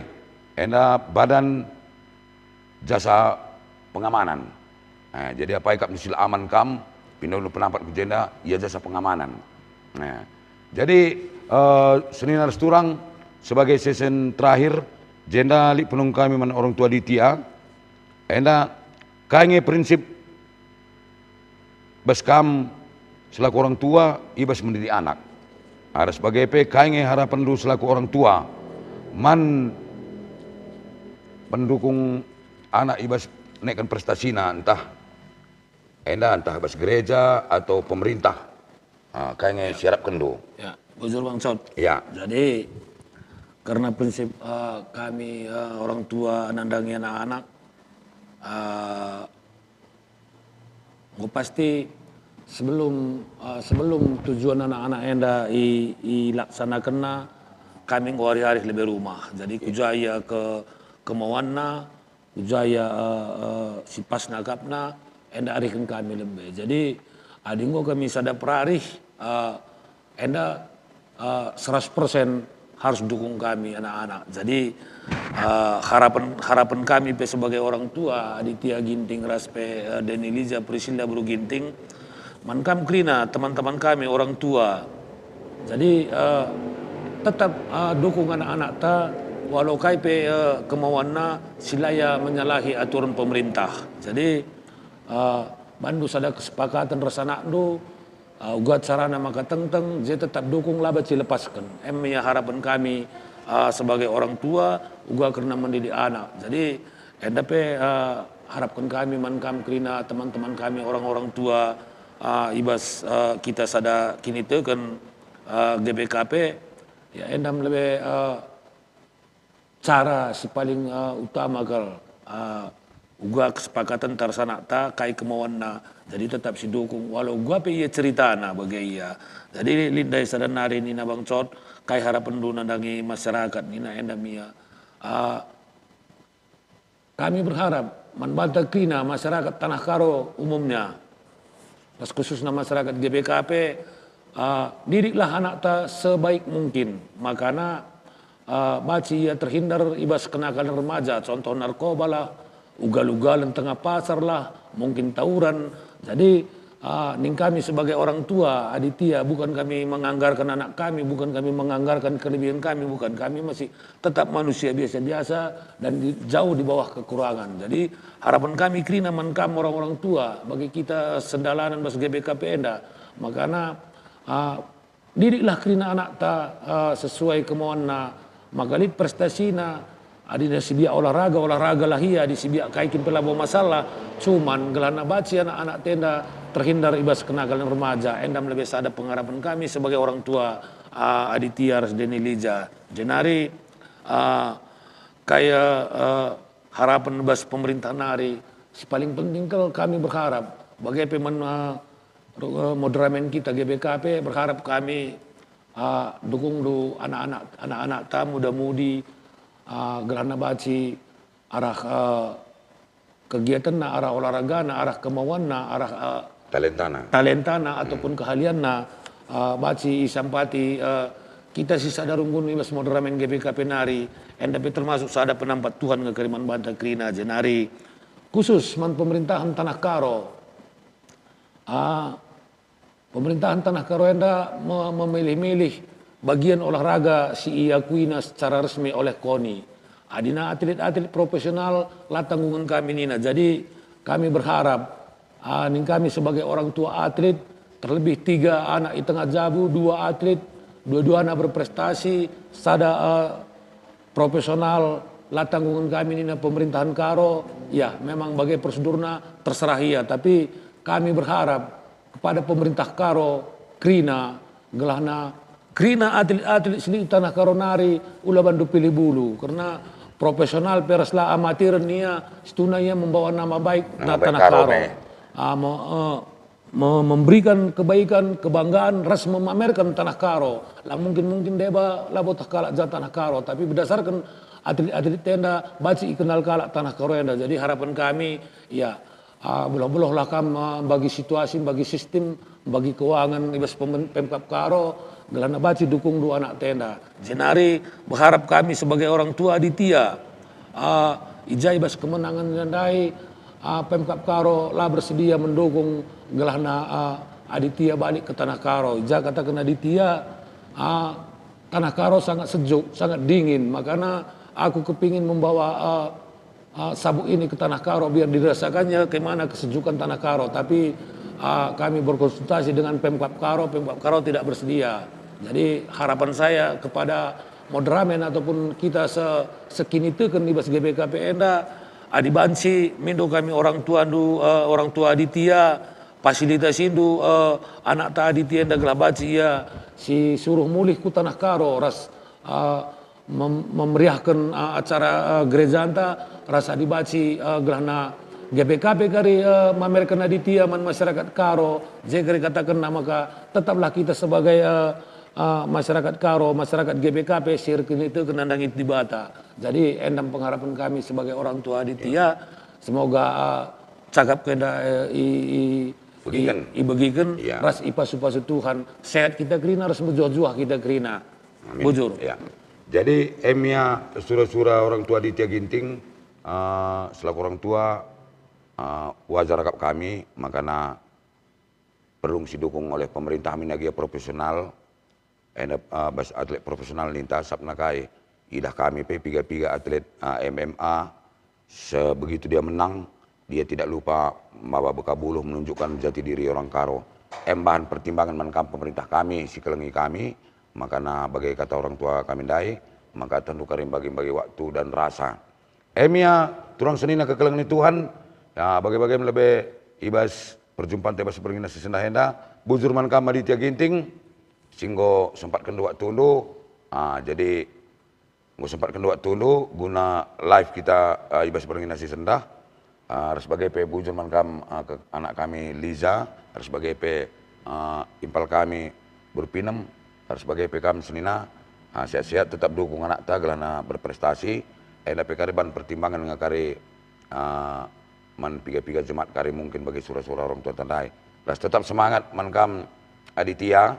Enda badan jasa pengamanan. Eh, jadi apai kap nusil aman kam, pindah penampat ku jenda, ia jasa pengamanan. Nah, jadi, eh, senina ras turang sebagai sesen terakhir, jenda lit penung kami man orang tua Ditia. Enda kai nge prinsip bas kam selaku orang tua i bas mendidik anak. Ras bage pe kai nge harapenndu selaku orang tua man pendukung anak i bas neken prestasina, ntah enda ntah bas gereja atau pemerintah. Ah, kai nge siarapkenndu? Ya, bujur Bang Cot. Ya. Jadi, karena prinsip, eh, kami, eh, orang tua nandangi anak-anak, eh, enggo pasti sebelum, eh, sebelum tujuan anak-anak enda i-, ilaksanakenna, kami enggo arih-arih lebe rumah. Jadi, kuja ia ke-, kemauanna, kuja ia, eh, eh, si pas nangkapna, enda arihken kami lebe. Jadi, adi enggo kami sada perarih, eh, enda, eh, seratus persen harus dukung kami anak-anak. Jadi, eh, harapan, harapan kami pe sebagai orang tua, Aditya Ginting ras pe, eh, Deni Liza Priscilla Bru Ginting, man kam kerina teman-teman kami orang tua. Jadi, eh, tetap, eh, dukung anak-anakta, walau kai pe, eh, kemauanna si la ia menyalahi aturan pemerintah. Jadi, eh, bandu sada kesepakatan ras anakndu, eh, uga carana maka tengteng, je tetap dukung, laba cilepasken. Em ia harapan kami, eh, sebagai orang tua, uga kerna mendidik anak. Jadi, enda pe, eh, harapken kami man kam kerina teman-teman kami orang-orang tua, eh, i bas, eh, kita sada kiniteken, eh, G B K P, ya, enda me lebe, eh, cara si paling, eh, utama kal, eh, uga kesepakatenta ras anakta, kai kemauanna, jadi tetap sidukung, walau uga pe ia ceritana bage ia. Jadi lit ndai sada nari nina Bang Cot, kai harapenndu nandangi masyarakat, nina enda me ia. Eh, kami berharap man banta kerina masyarakat Tanah Karo umumnya, ras khususna masyarakat G B K P, eh, didiklah anakta sebaik mungkin. Makana, eh, banci ia terhindar i bas kenakalan remaja, contoh narkoba lah, ugal-ugalen tengah pasar lah, mungkin tawuran. Jadi, Ah, ning kami sebagai orang tua, Aditya, bukan kami menganggarkan anak kami, bukan kami menganggarkan kelebihan kami, bukan. Kami masih tetap manusia biasa-biasa dan di, jauh di bawah kekurangan. Jadi, harapan kami kerina man kam orang-orang tua, bagi kita sendalanen bas G B K P enda. Makana, ah, didiklah kerina anakta, eh, sesuai kemauanna, maka lit prestasina. Adina sibiak olahraga, olahraga lah ia, adi sibiak kai kin pe labo masalah. Cuman gelahna banci anak-anak enda terhindar i bas kenakalan remaja, enda me lebe sada pengharapan kami sebagai orang tua, eh, Aditya ras Deni Lija. Jenari, eh, kai, eh, harapan bas pemerintah nari, si paling penting kal kami berharap, bage pe man, eh, ru-, eh, moderamen kita G B K P, berharap kami, eh, dukungndu anak-anak, anak-anakta, muda-mudi, eh, gelahna banci arah, eh, kegiatanna, arah olahragana, arah kemauanna, arah, eh, Talentana. Talentana ataupun keahlianna, eh, banci isampati, eh, kita si sada runggun i bas moderamen G B K P nari, enda pe termasuk sada penampat Tuhan nge kari man banta kerina. Jenari khusus man pemerintahan Tanah Karo. Ah, pemerintahan Tanah Karo enda me-, memilih-milih bagian olahraga si iakuina secara resmi oleh koni. Adina atlet-atlet profesional la tanggungan kami nina. Jadi, kami berharap, ah, ning kami sebagai orang tua atlet, terlebih tiga anak i tengah jabu, dua atlet, dua-duana berprestasi, sada, eh, profesional, la tanggungan kami nina pemerintahan Karo. Ya, memang bage prosedurna terserah ia, tapi kami berharap kepada pemerintah Karo, kerina, gelahna, kerina atlet-atlet si lit Tanah Karo nari, ula bandu pilih bulu, kerna profesional pe ras la amatiren ia, situhuna ia membawa nama baik Nama na baik Tanah Karo Karo. me. Ah, me-, eh, me-, memberikan kebaikan, kebanggaan, ras memamerkan Tanah Karo. La mungkin-mungkin deba labo tah kalak ja Tanah Karo, tapi berdasarkan atlet-atlet enda banci ikenal kalak Tanah Karo enda. Jadi harapan kami, ya, ah, beluh-beluhlah kam, ah, bagi situasi, bagi sistem, bagi keuangan i bas pemen-, Pemkab Karo, gelahna banci dukungndu anakta enda. Jenari berharap kami sebagai orang tua Aditya, ah, i ja i bas kemenangen ndai, ah, Pemkab Karo la bersedia mendukung gelahna, ah, Aditya balik ke Tanah Karo. I ja kataken Aditya, ah, Tanah Karo sangat sejuk, sangat dingin, makana aku kepingin membawa, ah, ah, sabuk ini ke Tanah Karo biar dirasakannya kemana kesejukan Tanah Karo. Tapi, ah, kami berkonsultasi dengan Pemkab Karo, Pemkab Karo tidak bersedia. Jadi harapan saya kepada moderamen ataupun kita se-, sekiniteken i bas G B K P enda, adi banci mindo kami orang tuandu, eh, orang tua Aditya, fasilitasindu, eh, anakta Aditya enda gelah banci ia si suruh mulih ku Tanah Karo ras, eh, mem-, memeriahken, eh, acara, eh, gerejanta ras adi banci, eh, gelahna G B K P kari, eh, mamerken Aditya man masyarakat Karo, je kari katakenna maka tetaplah kita sebagai, eh, eh, masyarakat Karo, masyarakat G B K P si erkiniteken nandangi Dibata. Jadi, enda me pengharapan kami sebagai orang tua Aditya, semoga, eh, cakap enda, eh, i, i, Begiken. i, ibegiken, Iya. ras ipasu-pasu Tuhan. Sehat kita kerina, ras mejuah-juah kita kerina. Amin. Bujur. Ya. Jadi, em ia sura-sura orang tua Aditya Ginting, eh, selaku orang tua, eh, wajar akap kami, makana perlu sidukung oleh pemerintah min agia profesional, enda, eh, bas atlet profesional ninta sabna kai. Idah kami pe piga-piga atlet, eh, M M A, sebegitu dia menang, dia tidak lupa maba bekabuluh menunjukkan jati diri orang Karo. Em bahan pertimbangan man kam pemerintah kami, si kelengi kami, makana bage kata orang tua kami ndai, maka tentu kari bagi-bagi waktu dan rasa. Em ia turang senina kekelengen ni Tuhan, ya, bage-bage me lebe i bas perjumpanta i bas berngi si sendah enda, bujur man kam Aditya Ginting, si enggo sempatkenndu waktundu, ah, jadi enggo sempatkenndu waktundu guna live kita, ah, i bas berngi si sendah, ah, ras bage pe bujur man kam, ah, ke anak kami Liza, ras bage pe, ah, impal kami Burpinem, ras bage pe kam senina, ah, sehat-sehat, tetap dukung anakta gelahna berprestasi, enda pe kari bahan pertimbangan nge kari, ah, man piga-piga jemaat kari mungkin bagi sura-sura orang tua tandai. Ras tetap semangat man kam Aditya,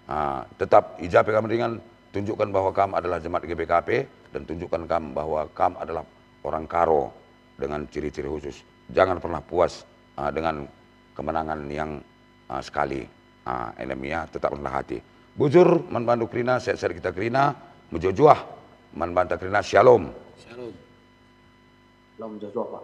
ah, tetap i ja pe kam ringan, tunjukkan bahwa kam adalah jemaat G B K P dan tunjukkan kam bahwa kam adalah orang Karo dengan ciri-ciri khusus. Jangan pernah puas, ah, dengan kemenangan yang ah, sekali. Ah, enda me ia, tetap rendah hati. Bujur man bandu kerina, sehat-sehat kita kerina, mejuah-juah man banta kerina. Shalom. Shalom. Shalom, mejuah-juah, Pak.